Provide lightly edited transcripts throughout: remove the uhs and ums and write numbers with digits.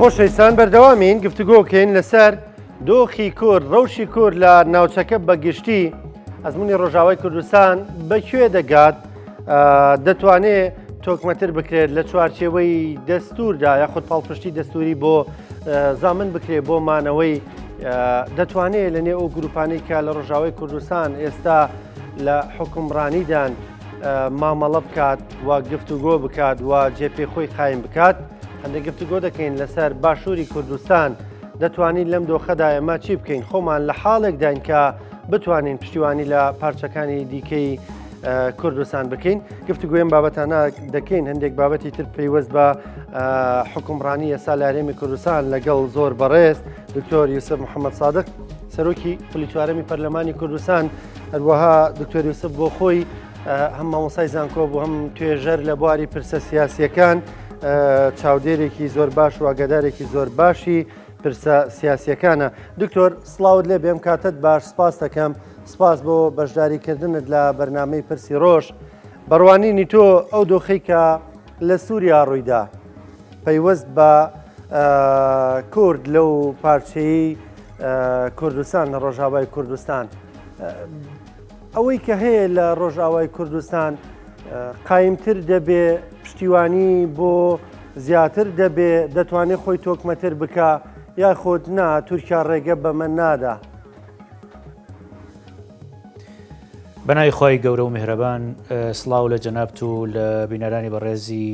خۆشەویستان بەردەوامین گفتوگۆکەین لەسەر دۆخی کورد ڕەوشی کورد لە ناوچەکە بەگشتی ئەزمموی ڕۆژاوای کوردستان بەکوێ دەگات دەتوانێ تۆکمەتر بکرێت لە چوارچێوەی دەستوردا یاخود پاڵپشتی دەستوری بۆ زامن بکرێت بۆ مانەوەی دەتوانێت لە نێو ئەو گروپانەی کە لە ڕۆژاوای کوردستان ئێستا لە حکومڕانیدان مامەڵە بکات و گفتوگۆ بکات و جێپێ خۆی قایم بکات هەندێک گفتوگۆ دەکەین لەسەر باشووری کوردستان دەتوانین لەم دۆخەدا ئێمە چی بکەین خۆمان لە حاڵێکداین کە بتوانین پشتیوانی لە پارچەکانی دیکەی کوردستان بکەین گفتوگوێن بابەتانە دەکەین هەندێک بابەتی تر پەیوەست بە حکومڕانی ئێستا لە هەرێمی کوردستان لەگەڵ زۆر بەڕێز دکتۆر یوسف محەممەد سادق سەرۆکی خولی چوارەمی پەرلەمانی کوردستان هەروەها دکتۆر یوسف بۆ خۆی هەم مامۆسای زانکۆ بوو هەم توێژەر لە بواری پرسە سیاسیەکان چاودێرێکی زۆر باش و ئاگادارێکی زۆر باشی پرسە سیاسیەکانە دکتۆر سڵاوت لێ بێم کاتت باش سپاس دەکەم سپاس بۆ بەشداریکردنت لە بەرنمەی پرسی ڕۆژ بەڕوانینی تۆ ئەو دۆخی کە لە سووریا ڕوویدا پەیوەست بە کورد لەو پارچەی کوردستان لە ڕۆژاوای کوردستان ئەوەی کە هەیە لە ڕۆژاوای کوردستان قایمتر دەبێ پشتیوانی بۆ زیاتر دەبێ دەتوانێت خۆی تۆکمەتر بکە یاخود نا تورکیا ڕێگە بەمە نادا. بەناوی خوای گەورە و میهرەبان سڵاو لە جەنابت و لە بینەرانی بەڕێزی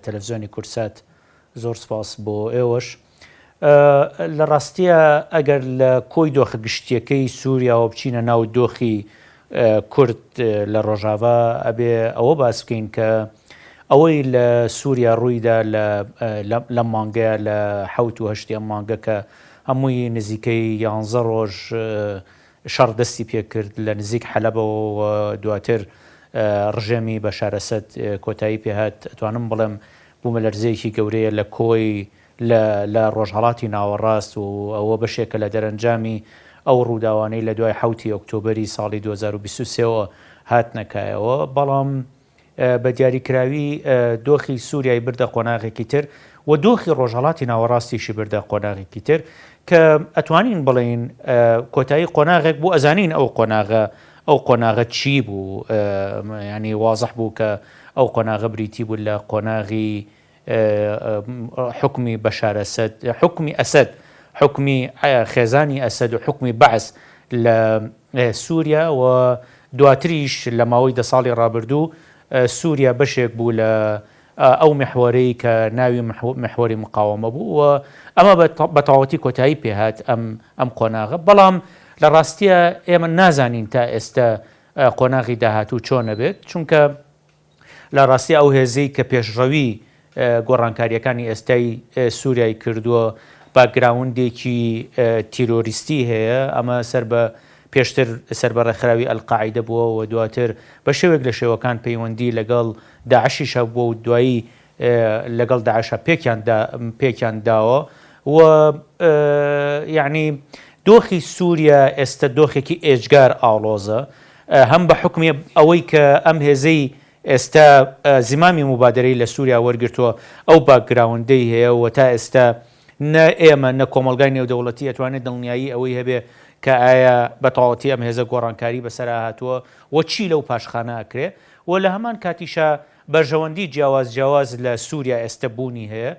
تەلەفزیۆنی کوردسات زۆر سپاس بۆ ئێوەش لە ڕاستیە ئەگەر لە کۆی دۆخە گشتیەکەی سووریاوە بچینە ناو دۆخی کورد لە ڕۆژاڤا ئەبێ ئەوە باس بکەین کە ئەوەی لە سووریا ڕوویدا لەم مانگەیە لە حەوت و هەشتی ئەم مانگە کە هەمووی نزیکەی یانزە ڕۆژ شەڕ دەستی پێکرد لە نزیک حەلەبەوە و دواتر ڕژێمی بەشار ئەسەد کۆتایی پێهات، ئەتوانم بڵێم بوومەلەرزەیەکی گەورەیە لە کۆی لە لە ڕۆژهەڵاتی ناوەڕاست و ئەوە بەشێکە لە دەرەنجامی ئەو ڕووداوانەی لە دوای حەوتی ئۆکتۆبەری ساڵی 2023 وە هاتنە کایەوە، بەڵام بە دیاریکراوی دۆخی سووریای بردە قۆناغێکی تر و دۆخی ڕۆژهەڵاتی ناوەڕاستیشی بردە قۆناغێکی تر کە ئەتوانین بڵێین کۆتایی قۆناغێک بوو ئەزانین ئەو قۆناغە ئەو قۆناغە چی بوو ینی وازح بوو کە ئەو قۆناغە بریتی بوو لە قۆناغی حوکمی بەشار ئەسەد، حوکمی ئەسەد، حوکمی خێزانی ئەسەد و حوکمی بەعس لە سووریا و دواتریش لە ماوەی دە ساڵی ڕابردوو سووریا بەشێک بوو لە ئەو میحوەرەی کە ناوی میحوەری مقاوەمە بوو و ئەمە بە تەواوەتی کۆتایی پێهات ئەم ئەم قۆناغە بەڵام لە ڕاستیە ئێمە نازانین تا ئێستا قۆناغی داهاتوو چۆن ئەبێت چونکە لە ڕاستی ئەو هێزەی کە پێشڕەوی گۆڕانکارییەکانی ئێستای سووریای کردووە، باکگراوندێکی تیرۆریستی هەیە، ئەمە سەر بە پێشتر سەر بە ڕێکخراوی ئەلقاعیدە بووە و دواتر بە شێوەیەک لە شێوەکان پەیوەندی لەگەڵ داعشیش هەبووە و دوایی لەگەڵ داعشا پێکیان پێکیان داوە و یەعنی دۆخی سووریا ئێستە دۆخێکی ئێجگار ئاڵۆزە. هەم بە حوکمی ئەوەی کە ئەم هێزەی ئێستا زیمامی موبادەرەی لە سووریا وەرگرتووە ئەو باکگراوندەی هەیە و تا ئێستا نە ئێمە نە کۆمەڵگای نێودەوڵەتی ئەتوانێت دڵنیایی ئەوەی هەبێ کە ئایا بە تەواوەتی ئەم هێزە گۆڕانکاری بەسەرا هاتووە و چی لەو پاشخانە ئەکرێ و لە هەمان کاتیشا بەرژەوەندی جیاواز جیاواز لە سووریا ئێستا بوونی هەیە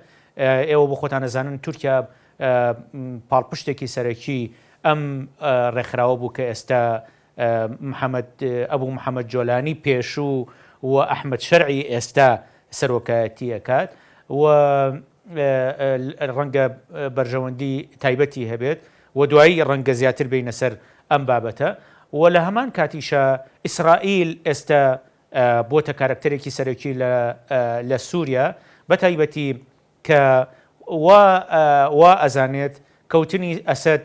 ئێوە بۆ خۆتان ئەزانن تورکیا پاڵپشتێکی سەرەکی ئەم ڕێکخراوە بوو کە ئێستا محەمەد ئەبوو محەمەد جۆلانی پێشوو و ئەحمەد شەرعی ئێستا سەرۆکایەتی ئەکات و ڕەنگە بەرژەوەندی تایبەتی هەبێت و دوایی ڕەنگە زیاتر بینە سەر ئەم بابەتە و لە هەمان کاتیشا ئیسرائیل ئێستا بۆتە کارەکتەرێکی سەرەکی لە سووریا بە تایبەتی کە وا وا ئەزانێت کەوتنی ئەسەد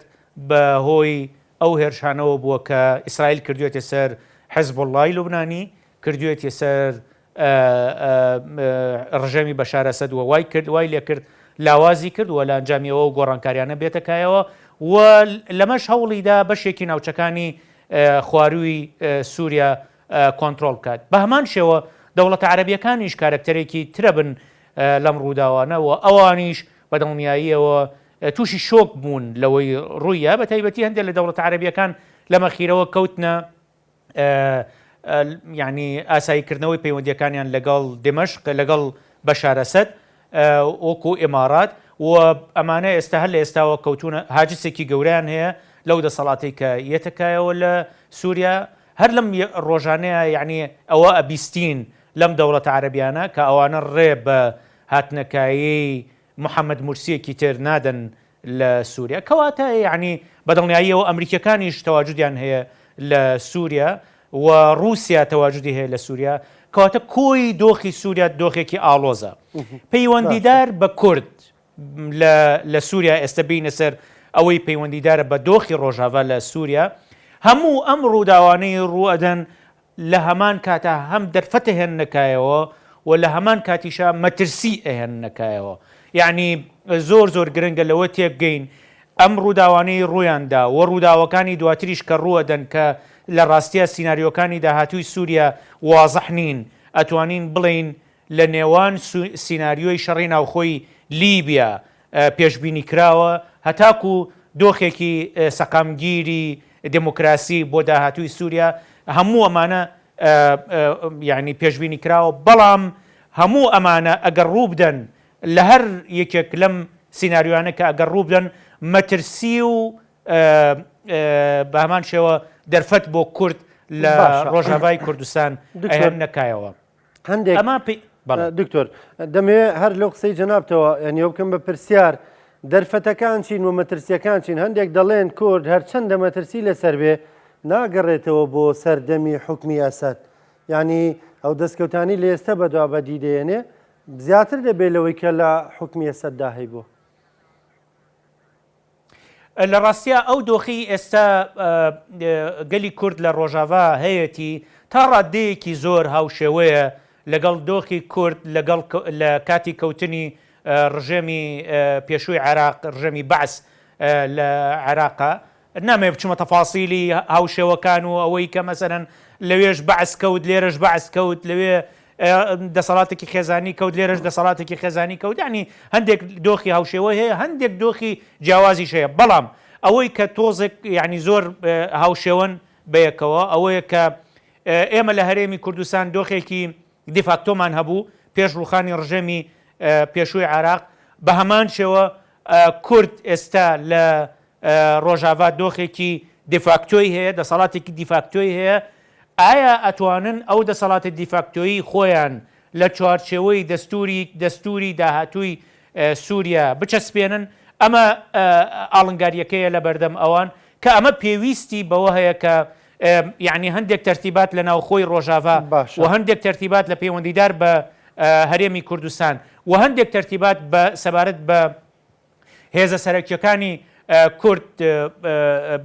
بە هۆی ئەو هێرشانەوە بووە کە ئیسرائیل کردوێتە سەر حزبوڵڵای لوبنانی، کردوێتیە سەر ڕژێمی بەشار ئەسەد و وای کرد وای لێکرد لاوازی کرد و لە ئەنجامی ئەوە گۆڕانکاریانە بێتە کایەوە و لەمەش هەوڵیدا بەشێکی ناوچەکانی خوارووی سووریا کۆنترۆڵ بکات. بە هەمان شێوە دەوڵەتە عەرەبییەکانیش کارەکتەرێکی ترە بن لەم ڕووداوانە و ئەوانیش بە دڵنیاییەوە تووشی شۆک بوون لەوەی ڕوویە بە تایبەتی هەندێک لە دەوڵەتە عەرەبیەکان لەم ئەخیرەوە کەوتنە یعنی ئاساییکردنەوەی پەیوەندیەکانیان لەگەڵ دمشق لەگەڵ بەشار ئەسەد وەکو ئیمارات و ئەمانە ئێستا هەر لە ئێستاوە کەوتونە هاجسێکی گەورەیان هەیە لەو دەسەڵاتەی کە یەتەکایەوە لە سووریا هەر لەم ڕۆژانەیە یعنی ئەوە ئەبیستین لەم دەوڵەتە عەرەبیانە کە ئەوانە ڕێ بە هاتنەکایەی محەمەد مورسیەکی تر نادەن لە سوریا کەواتە یەعنی بە دڵنیاییەوە ئەمریکیەکانیش تەواجودیان هەیە لە سوریا و ڕووسیا تەواجودی هەیە لە سوریا کەواتە کۆی دۆخی سوریا دۆخێکی ئاڵۆزە پەیوەندیدار بە کورد لە لە سوریا ئێستا بینە سەر ئەوەی پەیوەندیدارە بە دۆخی ڕۆژاڤا لە سوریا هەموو ئەم ڕووداوانەی ڕوئەدەن لە هەمان کاتا هەم دەرفەت ئەهێننە کایەوە و لە هەمان کاتیشا مەترسی ئەهێننە کایەوە. یەعنی زۆر زۆر گرنگە لەوە تێبگەین ئەم ڕووداوانەی ڕوویان دا و ڕووداوەکانی دواتریش کە ڕووئەدەن کە لە ڕاستیا سیناریۆکانی داهاتووی سووریا وازح نین ئەتوانین بڵێین لە نێوان سیناریۆی شەڕی ناوخۆی لیبیا پێشبینی کراوە هەتاکو دۆخێکی سەقامگیری دێموکراسی بۆ داهاتووی سووریا هەموو ئەمانە یعنی پێشبینی کراوە بەڵام هەموو ئەمانە ئەگەر ڕووبدەن لە هەر یەکێک لەم سیناریۆیانە کە ئەگەر ڕووبدەن مەترسی و بە هەمان شێوە دەرفەت بۆ کورد لە ڕۆژاڤای کوردستان ئەهێننە کایەوە. هەندێک ئەمە دکتۆر دەمەوێ هەر لەو قسەی جەنابتەوە یعنی بکەم بە پرسیار دەرفەتەکان چین و مەترسیەکان چین هەندێک دەڵێن کورد هەرچەندە مەترسی لەسەر بێ ناگەڕێتەوە بۆ سەردەمی حکمی ئەسەد یعنی ئەو دەستکەوتانی لە ئێستا بەدوا بەدی دێنێ زیاتر دەبێت لەوەی کە لە حکمی ئەسەددا هەیبوو. لە ڕاستیا ئەو دۆخەی ئێستا گەلی کورد لە ڕۆژاڤا هەیەتی تا ڕاددەیەکی زۆر هاوشێوەیە لەگەڵ دۆخی کورد لەگەڵ لە کاتی کەوتنی ڕژێمی پێشووی عێراق ڕژێمی بەعس لە عێراقا نامەوێ بچمە تەفاسیلی هاوشێوەکان و ئەوەی کە مەسەلەن لەوێش بەعس کەوت لێرەش بەعس کەوت لەوێ دەسەڵاتێکی خێزانی کەوت لێرەش دەسەڵاتێکی خێزانی کەوت یعنی هەندێک دۆخی هاوشێوە هەیە هەندێک دۆخی جیاوازیش هەیە بەڵام ئەوەی کە تۆزێک یعنی زۆر هاوشێوەن بەیەکەوە ئەوەیە کە ئێمە لە هەرێمی کوردستان دۆخێکی دیفاکتۆمان هەبوو پێش ڕوخانی ڕژێمی پێشووی عێراق بە هەمان شێوە کورد ئێستا لە ڕۆژاڤا دۆخێکی دیفاکتۆی هەیە، دەسەڵاتێکی دیفاکتۆی هەیە، ئایا ئەتوانن ئەو دەسەڵاتە دیفاکتۆیی خۆیان لە چوارچێوەی دەستوری دەستوری داهاتووی سووریا بچەسپێنن؟ ئەمە ئاڵنگارییەکەیە لە بەردەم ئەوان، کە ئەمە پێویستی بەوە هەیە کە یەعنی هەندێک تەرتیبات لە ناوخۆی ڕۆژاڤا و هەندێک تەرتیبات لە پەیوەندیدار بە هەرێمی کوردستان و هەندێک تەرتیبات بە سەبارەت بە هێزە سەرەکیەکانی کورد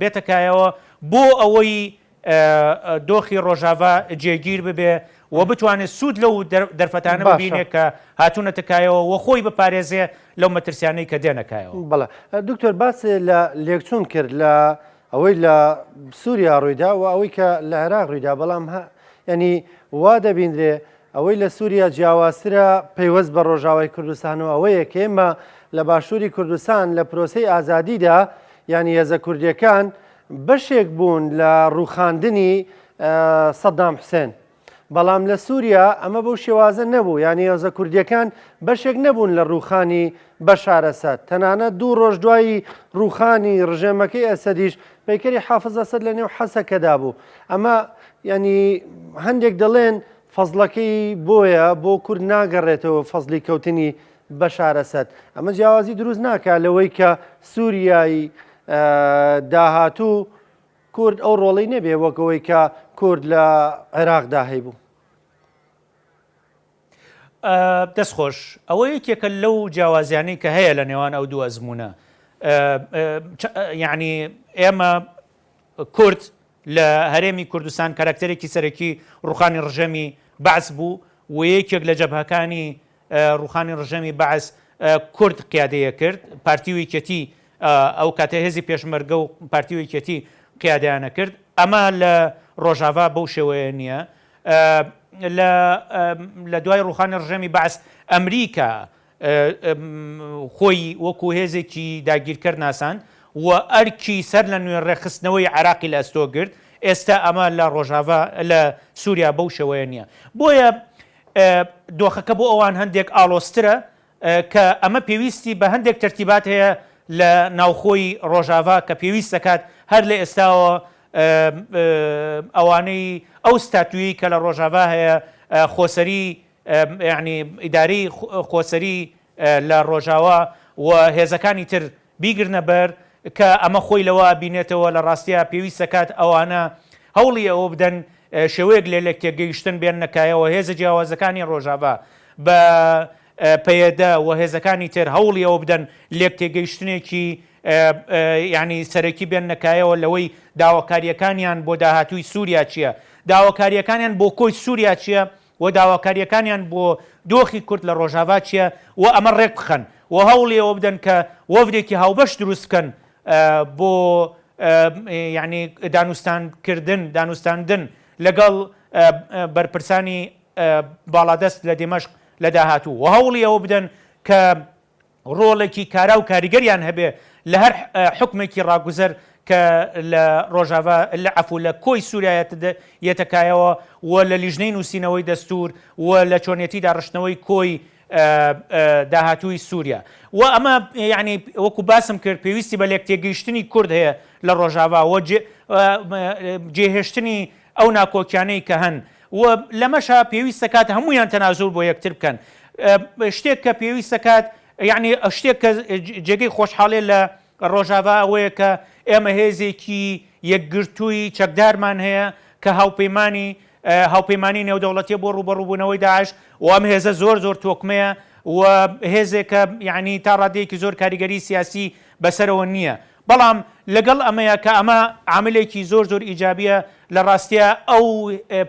بێتە کایەوە بۆ ئەوەی دۆخی ڕۆژاڤا جێگیر ببێ و بتوانێت سوود لەو دەرفەتانە ببینێ کە هاتوونەتە کایەوە و خۆی بپارێزێ لەو مەترسیانەی کە دێنە کایەوە. بەڵێ دکتۆر باس لە لێکچوون کرد لە ئەوەی لە سووریا ڕوویدا و ئەوەی کە لە عێراق ڕوویدا بەڵام ینی وا دەبینرێ ئەوەی لە سووریا جیاوازترە پەیوەست بە ڕۆژاوای کوردستان و ئەوەیە کە ئێمە لە باشووری کوردستان لە پرۆسەی ئازادیدا یانی هێزە کوردیەکان بەشێک بوون لە ڕووخاندنی سەدام حوسێن. بەڵام لە سووریا ئەمە بەو شێوازە نەبوو یانی هێزە کوردیەکان بەشێک نەبوون لە ڕووخانی بەشار ئەسەد تەنانەت دوو ڕۆژ دوایی ڕووخانی ڕژێمەکەی ئەسەدیش پەیکەری حافز ئەسەد لە نێو حەسەکەدا بوو ئەمە ینی هەندێک دەڵێن فەزڵەکەی بۆیە بۆ کورد ناگەڕێتەوە فەزڵی کەوتنی بەشار ئەسەد ئەمە جیاوازی دروست ناکا لەوەی کە سووریای داهاتوو کورد ئەو ڕۆڵی نەبێ وەک ئەوەی کە کورد لە عێراقدا هەیبوو. دەست خۆش ئەوە یەکێکە لەو جیاوازیانەی کە هەیە لە نێوان ئەو دوو ئەزمونە یعنی ئێمە کورد لە هەرێمی کوردستان کاراکتەرێکی سەرەکی ڕوخانی ڕژێمی بەعس بوو و یەکێک لە جەبهەکانی ڕوخانی ڕژێمی بەعس کورد قیادەیە کرد پارتی و یەکێتی ئەو کاتە هێزی پێشمەرگە و پارتی و یەکێتی قیادیانە کرد ئەمە لە ڕۆژاڤا بەو شێوەیە نییە لە دوای ڕوخانی ڕژێمی بەعس ئەمریکا. خۆی وەکو هێزێکی داگیرکەر ناساند و ئەرکی سەر لە نوێ ڕێکخستنەوەی عێراقی لە ئەستۆ گرت، ئێستا ئەمە لە ڕۆژاڤا لە سووریا بەو شێوەیە نییە. بۆیە دۆخەکە بۆ ئەوان هەندێک ئاڵۆزترە کە ئەمە پێویستی بە هەندێک تەرتیبات هەیە لە ناوخۆی ڕۆژاڤا کە پێویست دەکات هەر لە ئێستاوە ئەوانەی ئەو ستاتویەی کە لە ڕۆژاڤا هەیە خۆسەری یانی ئیدارەی خۆسەری لە ڕۆژاوا و هێزەکانی تر بیگرنە بەر کە ئەمە خۆی لەوە ئەبینێتەوە لە ڕاستیا پێویست دەکات ئەوانە هەوڵی ئەوە بدەن شێوەیەک لە لێکتێگەیشتن بێننە کایەوە هێزە جیاوازەکانی ڕۆژاڤا بە پەیەدە و هێزەکانی تر هەوڵی ئەوە بدەن لێکتێگەیشتنێکی یانی سەرەکی بێننە کایەوە لەوەی داواکارییەکانیان بۆ داهاتووی سووریا چییە داواکارییەکانیان بۆ کۆی سووریا چییە و داواکارییەکانیان بۆ دۆخی کورد لە ڕۆژاڤا چییە و ئەمە ڕێک بخەن و هەوڵی ئەوە بدەن کە وەفدێکی هاوبەش دروست بکەن بۆ یانی دانوستانکردن دانوستاندن لەگەڵ بەرپرسانی باڵادەست لە دیمەشق لە داهاتوو و هەوڵی ئەوە بدەن کە ڕۆڵێکی کارا و کاریگەریان هەبێ لە هەر حوکمێکی ڕاگوزەر کە لە ڕۆژاڤا لە عەفو لە کۆی سووریا یەتە کایەوە و لە لیژنەی نووسینەوەی دەستوور و لە چۆنیەتی داڕشتنەوەی کۆی داهاتووی سووریا و ئەمە یانی وەکو باسم کرد پێویستی بە لێکتێگەیشتنی کورد هەیە لە ڕۆژاڤا و جێهێشتنی ئەو ناکۆکیانەی کە هەن و لەمەشا پێویست دەکات هەموویان تەنازول بۆ یەکتر بکەن. شتێک کە پێویست دەکات یعنی شتێک کە جێگەی خۆشحاڵیە لە ڕۆژاڤا ئەوەیە کە ئێمە هێزێکی یەکگرتووی چەکدارمان هەیە کە هاوپەیمانی هاوپەیمانی نێودەوڵەتیە بۆ ڕووبەڕووبوونەوەی داعش و ئەم هێزە زۆر زۆر تۆکمەیە و هێزێکە یعنی تا ڕادەیەکی زۆر کاریگەری سیاسی بەسەرەوە نییە. بەڵام لەگەڵ ئەمەیا کە ئەمە عاملێکی زۆر زۆر ئیجابیە لە ڕاستیا ئەو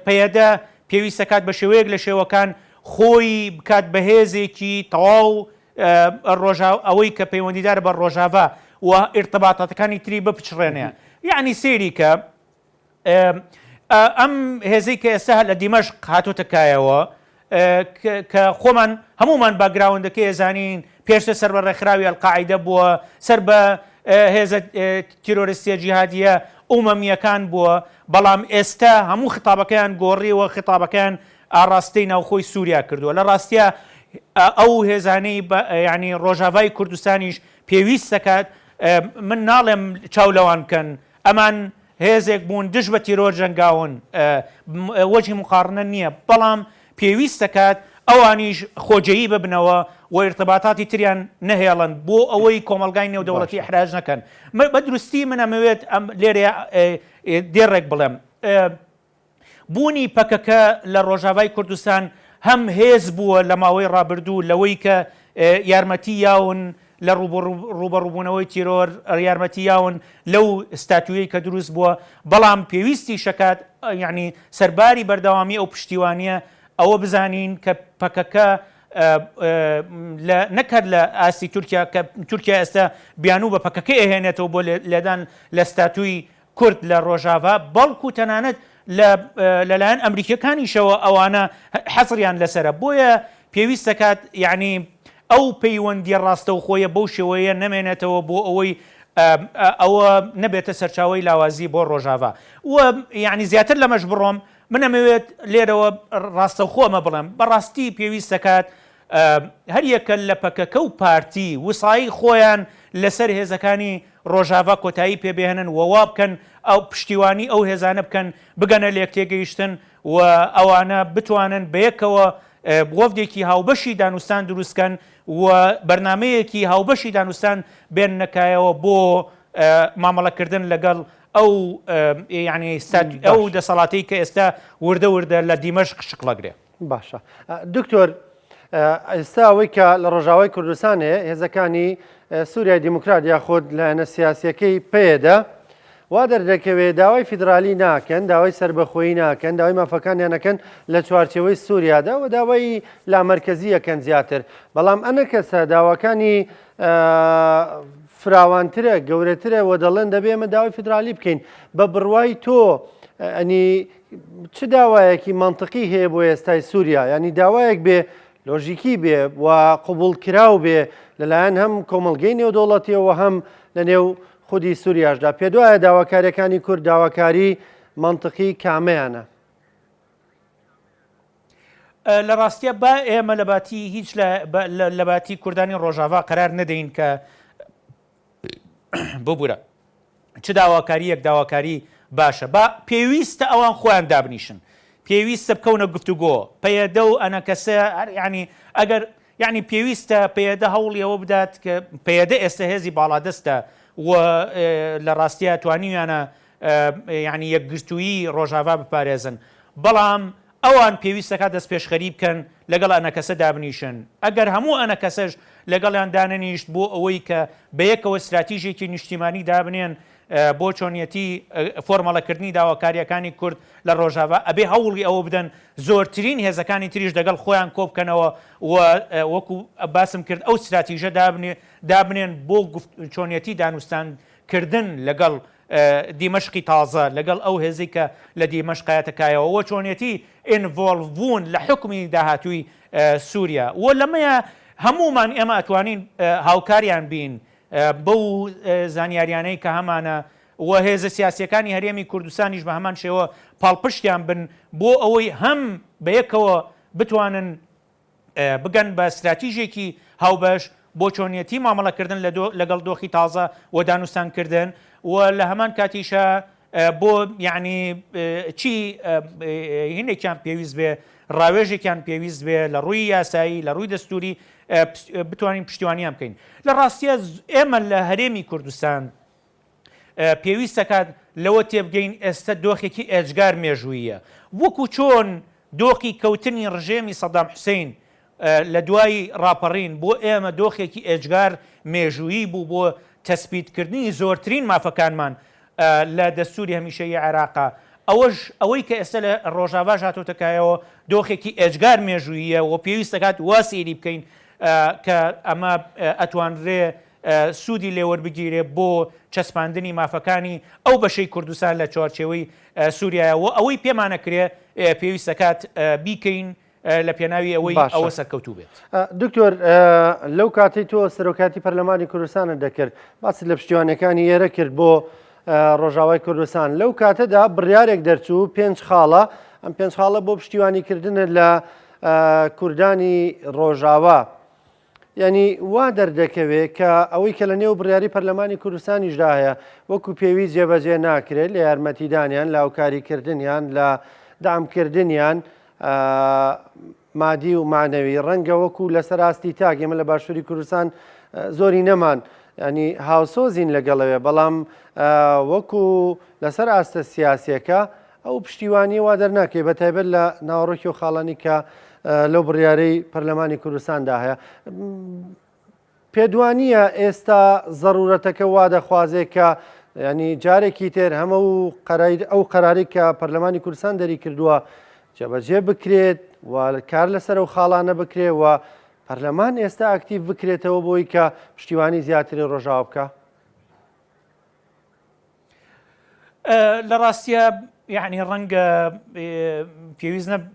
پەیەدە پێویست دەکات بە شێوەیەک لە شێوەکان خۆی بکات بە هێزێکی تەواو ڕۆژا ئەوەی کە پەیوەندیدارە بە ڕۆژاڤا و ئیرتباتاتەکانی تری بپچڕێنێ یعنی سەیری کە ئەم هێزەی کە ئێستا لە دیمەشق هاتۆتە کایەوە کە خۆمان هەمومان background ەکەی ئەزانین پێشتر سەر بە ڕێکخراوی ئەلقاعیدە بووە سەر بە هێزە تیرۆریستیە جیهادیە ئومەمیەکان بووە بەڵام ئێستا هەموو خیتابەکەیان گۆڕیوە خیتابەکەیان ئاڕاستەی ناوخۆی سووریا کردووە لە ڕاستە ئەو هێزانەی ینی ڕۆژاڤای کوردستانیش پێویست دەکات من ناڵێم چاو لەوان بکەن ئەمان هێزێک بوون دژ بە تیرۆر جەنگاون، وەجهی موقاڕنە نییە، بەڵام پێویست دەکات ئەوانیش خۆجێیی ببنەوە و ئیرتباتاتی تریان نەهێڵن بۆ ئەوەی کۆمەڵگای نێودەوڵەتی باشە. ئیحراج نەکەن. بە دروستی من ئەمەوێت ئەم لێرەیا دێڕێک بڵێم. بوونی پەکەکە لە ڕۆژاڤای کوردستان هەم هێز بووە لە ماوەی ڕابردوو لەوەی کە یارمەتی یاون لە ڕووبەڕووبوونەوەی تیرۆر، یارمەتی یاون لەو ستاتویەی کە دروست بووە، بەڵام پێویستی شەکات یعنی سەرباری بەردەوامی ئەو پشتیوانیە ئەوە بزانین کە پەکەکە لە نەک هەر لە ئاستی تورکیا کە تورکیا ئێستا بیانوو بە پەکەکە ئەهێنێتەوە بۆ لێدان لە ستاتوی کورد لە ڕۆژاڤا، بەڵکو تەنانەت لە لەلایەن ئەمریکیەکانیشەوە ئەوانە حەزریان لەسەرە، بۆیە پێویست دەکات یەعنی ئەو پەیوەندیە ڕاستەوخۆیە بەو شێوەیە نەمێنێتەوە بۆ ئەوەی ئەوە نەبێتە سەرچاوەی لاوازی بۆ ڕۆژاڤا و یەعنی زیاتر لەمەش بڕۆم من ئەمەوێت لێرەوە ڕاستەوخۆ ئەمە بڵێم بەڕاستی پێویست دەکات هەریەکە لە پەکەکە و پارتی وسایی خۆیان لەسەر هێزەکانی ڕۆژاڤا کۆتایی پێ بێنن و وا بکەن ئەو پشتیوانی ئەو هێزانە بکەن بگەنە لێکتێگەیشتن و ئەوانە بتوانن بەیەکەوە وەفدێکی هاوبەشی دانوستان دروست کەن و بەرنامەیەکی هاوبەشی دانوستان بێننە کایەوە بۆ مامەڵەکردن لەگەڵ ئەو یعنی ئەو دەسەڵاتەی کە ئێستا وردە وردە لە دیمەشق شکڵەگرێ. باشە دکتۆر ئێستا ئەوەی کە لە ڕۆژاوای کوردستان هەیە هێزەکانی سووریای دیموکرات یاخود لایەنە سیاسیەکەی پێدە وا دەردەکەوێت داوای فیدرالی ناکەن داوای سربەخۆیی ناکەن داوای مافەکانیان نەکەن لە چوارچێوەی سووریادا و داوای لامەرکزیەکەن زیاتر بەڵام ئەنە کەسە داواکانی فراوانترە گەورەترە و دەڵێن دەبێ ئێمە داوای فیدرالی بکەین بە بڕوای تۆ ئەنی چ داوایەکی مەنتقی هەیە بۆ ئێستای سووریا؟ یانی داوایەک بێ لۆژیکی بێ و قبوڵکراو بێ لەلایەن هەم کۆمەڵگەی نێودەوڵەتیەوە هەم لە نێو خودی سووریاشدا پێدوایە داواکاریەکانی کورد داواکاری مەنتقی کامەیانە؟ لە ڕاستیە با ئێمە لە باتی هیچ لە باتی کوردانی ڕۆژاڤا قەرار نەدەین کە ببورە چ داواکارییەک داواکاری باشە با پێویستە ئەوان خۆیان دابنیشن پێویستە بکەونە گفتوگۆ پەیەدە و ئەنەکەسە یعنی ئەگەر یعنی پێویستە پەیەدە هەوڵی ئەوە بدات کە پەیەدە ئێستا هێزی باڵادەستە و لە ڕاستیە توانیویانە یعنی یەکگرتوویی ڕۆژاڤا بپارێزن بەڵام ئەوان پێویستەکات دەستپێشخەری بکەن لەگەڵ ئەنەکەسە دابنیشن، ئەگەر هەموو ئەنەکەسەش لەگەڵیان دانەنیشت بۆ ئەوەی کە بەیەکەوە ستراتیژێکی نیشتیمانی دابنێن بۆ چۆنیەتی فۆرمەڵەکردنی داواکارییەکانی کورد لە ڕۆژاڤا ئەبێ هەوڵی ئەوە بدەن زۆرترین هێزەکانی تریش دەگەڵ خۆیان کۆبکەنەوە و وەکو باسم کرد ئەو ستراتیژە دابنێن بۆ چۆنیەتی دانوستان کردن لەگەڵ دیمەشقی تازە لەگەڵ ئەو هێزەی کە لە دیمەشق هاتە کایەوە و چۆنیەتی involve بوون لە حوکمی داهاتووی سووریا و لەمەیە هەموومان ئێمە ئەتوانین هاوکاریان بین بەو زانیاریانەی کە هەمانە و هێزە سیاسیەکانی هەرێمی کوردستانیش بە هەمان شێوە پاڵپشتیان بن بۆ ئەوەی هەم بەیەکەوە بتوانن بگەن بە ستراتیژێکی هاوبەش بۆ چۆنیەتی مامەڵەکردن لەگەڵ دۆخی تازە و دانوستانکردن و لە هەمان کاتیشا بۆ یعنی چی هینێکیان پێویست بێ ڕاوێژێکیان پێویست بێ لە ڕووی یاسایی لە ڕووی دەستوری بتوانین پشتیوانیان بکەین لە ڕاستیە ئێمە لە هەرێمی کوردستان پێویستەکات لەوە تێبگەین ئێستە دۆخێکی ئێجگار مێژووییە. وەکو چۆن دۆخی کەوتنی ڕژێمی سەدام حوسەین لە دوای ڕاپەڕین بۆ ئێمە دۆخێکی ئێجگار مێژوویی بوو بۆ تەسبیتکردنی زۆرترین مافەکانمان لە دەستوری هەمیشەیی عێراقا، ئەوەش ئەوەی کە ئێستە لە ڕۆژاڤاش هاتۆتە کایەوە دۆخێکی ئێجگار مێژووییە و پێویستەکات وا سەیری بکەین کە ئەمە ئەتوانرێ سوودی لێوەربگیرێ بۆ چەسپاندنی مافەکانی ئەو بەشەی کوردستان لە چوارچێوەی سووریایە و ئەوەی پێمانەکرێ پێویستەکات بیکەین لە پێناوی ئەوەی ئەوە سەرکەوتوو بێت. دکتۆر لەو کاتەی تۆ سەرۆکاتی پەرلەمانی کوردستانت دەکرد باست لە پشتیوانەکانی ئێرە کرد بۆ ڕۆژاوای کوردستان لەو کاتەدا بڕیارێک دەرچوو پێنج خاڵە ئەم پێنج خاڵە بۆ پشتیوانیکردنە لە کوردانی ڕۆژاوا. یانی وا دەردەکەوێ کە ئەوەی کە لە نێو بڕیاری پەرلەمانی کوردستانیشدا هەیە وەکو پێویست جێبەجێ ناکرێت لە یارمەتیدانیان لە هاوکاریکردنیان لە دامکردنیان مادی و معنەوی ڕەنگە وەکو لەسەر ئاستی تاک ئێمە لە باشووری کوردستان زۆری نەمان ینی هاوسۆزین لەگەڵەوێ بەڵام وەکو لەسەر ئاستە سیاسیەکە ئەو پشتیوانییە وا دەرناکەوێت بە تایبەت لە ناوەڕۆکی و خاڵانی کە لەو بڕیارەی پەرلەمانی کوردستاندا هەیە. پێدوانییە ئێستا زەرورەتەکە وا دەخوازێ کە ینی جارێکی تر هەمە و ئەو قەراری کە پەرلەمانی کوردستان دەری کردووە جێبەجێ بکرێت و کار لەسەر ئەو خاڵانە بکرێ و پەرلەمان ئێستا ئەکتیڤ بکرێتەوە بۆی کە پشتیوانی زیاتری ڕۆژاوا بکە. لە ڕاستە یعنی ڕەنگە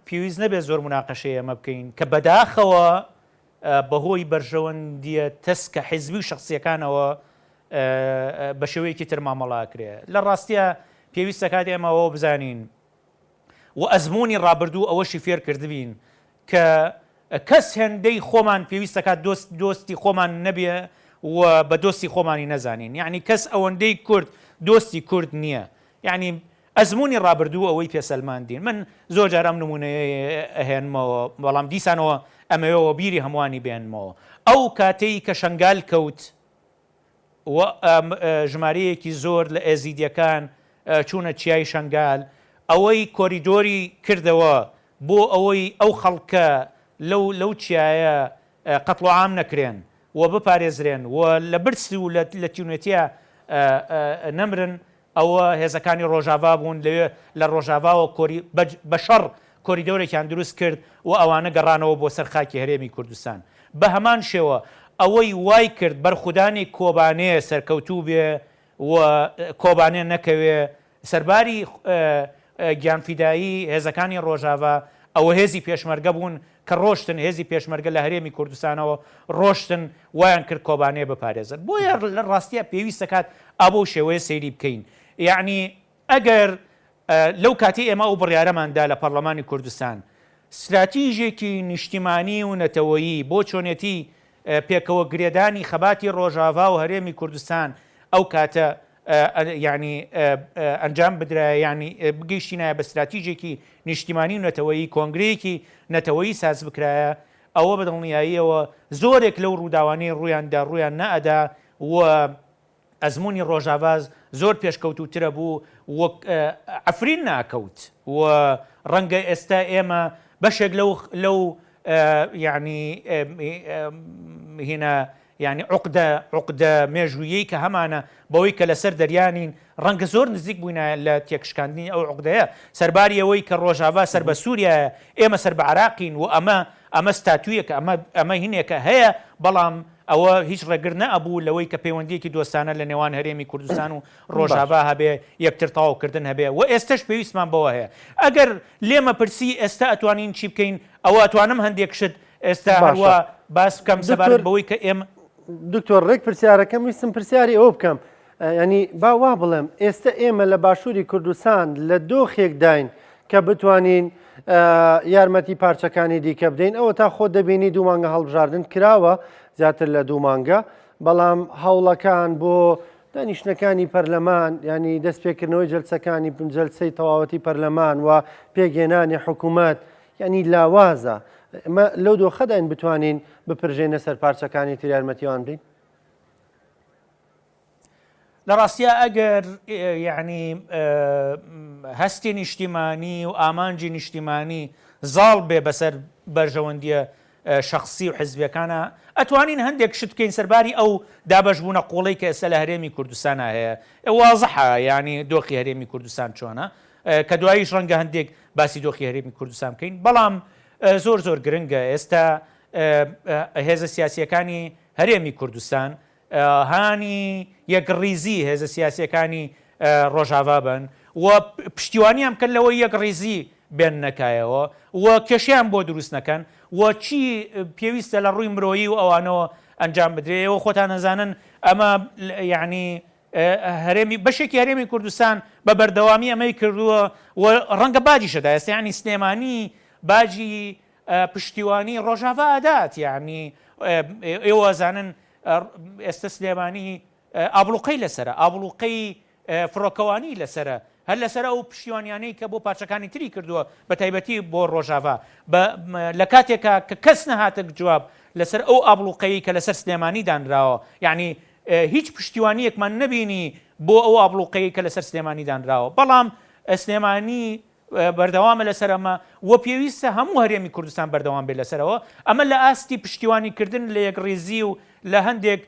پێویست نەبێت زۆر مناقەشەی ئەمە بکەین کە بەداخەوە بەهۆی بەرژەوەندیە تەسکە حیزبی و شخصیەکانەوە بە شێوەیەکی تر مامەڵاکرێ لە ڕاستە پێویستەکات ئێمەەوە بزانین و ئەزموونی ڕابردوو ئەوەشی فێر کردبین کە کەس هێندەی خۆمان پێویست دەکات دۆست دۆستی خۆمان نەبێ و بە دۆستی خۆمانی نەزانین یەعنی کەس ئەوەندەی کورد دۆستی کورد نییە یەعنی ئەزموونی ڕابردوو ئەوەی پێ سەلماندین من زۆر جار ئەم نموونەیە ئەهێنمەوە بەڵام دیسانەوە ئەمەوێ وەبیری هەمووانی بێنمەوە ئەو کاتەی کە شەنگال کەوت و ژمارەیەکی زۆر لە ئێزیدیەکان چوونە چیای شەنگال، ئەوەی کۆریدۆری کردەوە بۆ ئەوەی ئەو خەڵکە لەو لەو چیایە قەتڵوعام نەکرێن و بپارێزرێن و لە برسی و لە تینوێتیا نەمرن، ئەوە هێزەکانی ڕۆژاڤا بوون لەوێ لە ڕۆژاڤاوە کۆری بە شەڕ کۆریدۆرێکیان دروست کرد و ئەوانە گەڕانەوە بۆ سەر خاکی هەرێمی کوردستان. بە هەمان شێوە ئەوەی وای کرد بەرخودانی کۆبانێ سەرکەوتوو بێ و کۆبانێ نەکەوێ سەرباری گیانفیدایی هێزەکانی ڕۆژاڤا. ئەوە هێزی پێشمەرگە بوون کە ڕۆشتن، هێزی پێشمەرگە لە هەرێمی کوردستانەوە ڕۆشتن وایان کرد کۆبانێ بپارێزن. بۆیە لە ڕاستیا پێویست دەکات ئا بەو شێوەیە سەیری بکەین. یەعنی ئەگەر لەو کاتەی ئێمە ئەو بڕیارەمان دا لە پەڕلەمانی کوردستان ستراتیژێکی نیشتیمانی و نەتەوەیی بۆ چۆنێتی پێکەوە گرێدانی خەباتی ڕۆژاڤا و هەرێمی کوردستان ئەو کاتە یانی ئەنجام بدرایە یانی بگەیشتینایە بە ستراتیژێکی نیشتیمانی و نەتەوەیی کۆنگرەیەکی نەتەوەیی ساز بکرایە ئەوە بە دڵنیاییەوە زۆرێک لەو ڕووداوانەی ڕوویان دا ڕوویان نەئەدا و ئەزموونی ڕۆژاڤا زۆر پێشکەوتووترە بوو و عەفرین ناکەوت و ڕەنگە ئێستا ئێمە بەشێک لەو لەو یعنی هینا یانی عوقدە عوقدە مێژوویەی کە هەمانە بەوەی کە لەسەر دەریا نین، ڕەنگە زۆر نزیک بووینایە لە تێکشکاندنی ئەو عوقدەیە، سەرباری ئەوەی کە ڕۆژاڤا سەر بە سووریایە، ئێمە سەر بە عێراقین و ئەمە ئەمە ستاتویەکە، ئەمە ئەمە هینێکە هەیە، بەڵام ئەوە هیچ ڕێگر نەئەبوو لەوەی کە پەیوەندییەکی دۆستانە لە نێوان هەرێمی کوردستان و ڕۆژاڤا هەبێ، یەکتر تەواوکردن هەبێ و ئێستەش پێویستمان بەوە هەیە. ئەگەر لێمە پرسی ئێستە ئەتوانین چی بکەین، ئەوە ئەتوانم هەندێک شت ئێستا هەروا باس بکەم سەبارەت بەوەی کە ئێمە. دکتۆر ڕێک پرسیارەکەم ویستم پرسیاری ئەوە بکەم ینی با وا بڵێم ئێستا ئێمە لە باشووری کوردستان لە دۆخێکداین کە بتوانین یارمەتی پارچەکانی دیکە بدەین ئەوە تا خۆ دەبینی دوو مانگە هەڵبژاردن کراوە زیاتر لە دوو مانگە بەڵام هەوڵەکان بۆ دانیشتنەکانی پەرلەمان ینی دەستپێکردنەوەی جلسەکانی جلسەی تەواوەتی پەرلەمان و پێکهێنانی حکوومەت یانی لاوازە، ئێمە لەو دۆخەداین بتوانین بپرژێینە سەر پارچەکانی تر یارمەتی ئەوان بدەین؟ لە ڕاستیا ئەگەر یعنی هەستی نیشتیمانی و ئامانجی نیشتیمانی زاڵ بێ بەسەر بەرژەوەندیە شخصی و حزبیەکانە ئەتوانین هەندێک شت بکەین سەرباری ئەو دابەشبوونە قوڵەی کە ئێستا لە هەرێمی کوردستانە هەیە وازحە یعنی دۆخی هەرێمی کوردستان چۆنە کە دواییش ڕەنگە هەندێک باسی دۆخی هەرێمی کوردستان بکەین، بەڵام زۆر زۆر گرنگە ئێستا هێزە سیاسییەکانی هەرێمی کوردستان هانی یەکڕیزی هێزە سیاسییەکانی ڕۆژاڤا بن و پشتیوانیان بکەن لەوەی یەکڕیزی بێننە کایەوە و کێشەیان بۆ دروست نەکەن و چی پێویستە لە ڕووی مرۆیی و ئەوانەوە ئەنجام بدرێ. ئێوە خۆتان ئەزانن ئەمە یەعنی هەرێمی بەشێکی هەرێمی کوردستان بە بەردەوامی ئەمەی کردووە و ڕەنگە باجیش ئەدا ئێستا یعنی سلێمانی باجی پشتیوانی ڕۆژاڤا ئەدات یعنی ئێوە ئەزانن ئێستا سلێمانی ئابڵوقەی لەسرە ئابڵوقەی فڕۆکەوانی لەسرە هەر لەسەر ئەو پشتیوانیانەی کە بۆ پارچەکانی تری کردووە بە تایبەتی بۆ ڕۆژاڤا لە کاتێکا کە کەس نەهاتە جواب لەسەر ئەو ئابڵوقەی کە لەسەر سلێمانی دانراوە یعنی هیچ پشتیوانییەکمان نەبینی بۆ ئەو ئابڵوقەیەی کە لەسەر سلێمانی دانراوە، بەڵام سلێمانی بەردەوامە لەسەر ئەمە و پێویستە هەموو هەرێمی کوردستان بەردەوام بێت لەسەرەوە، ئەمە لە ئاستی پشتیوانیکردن لە یەکڕیزی و لە هەندێک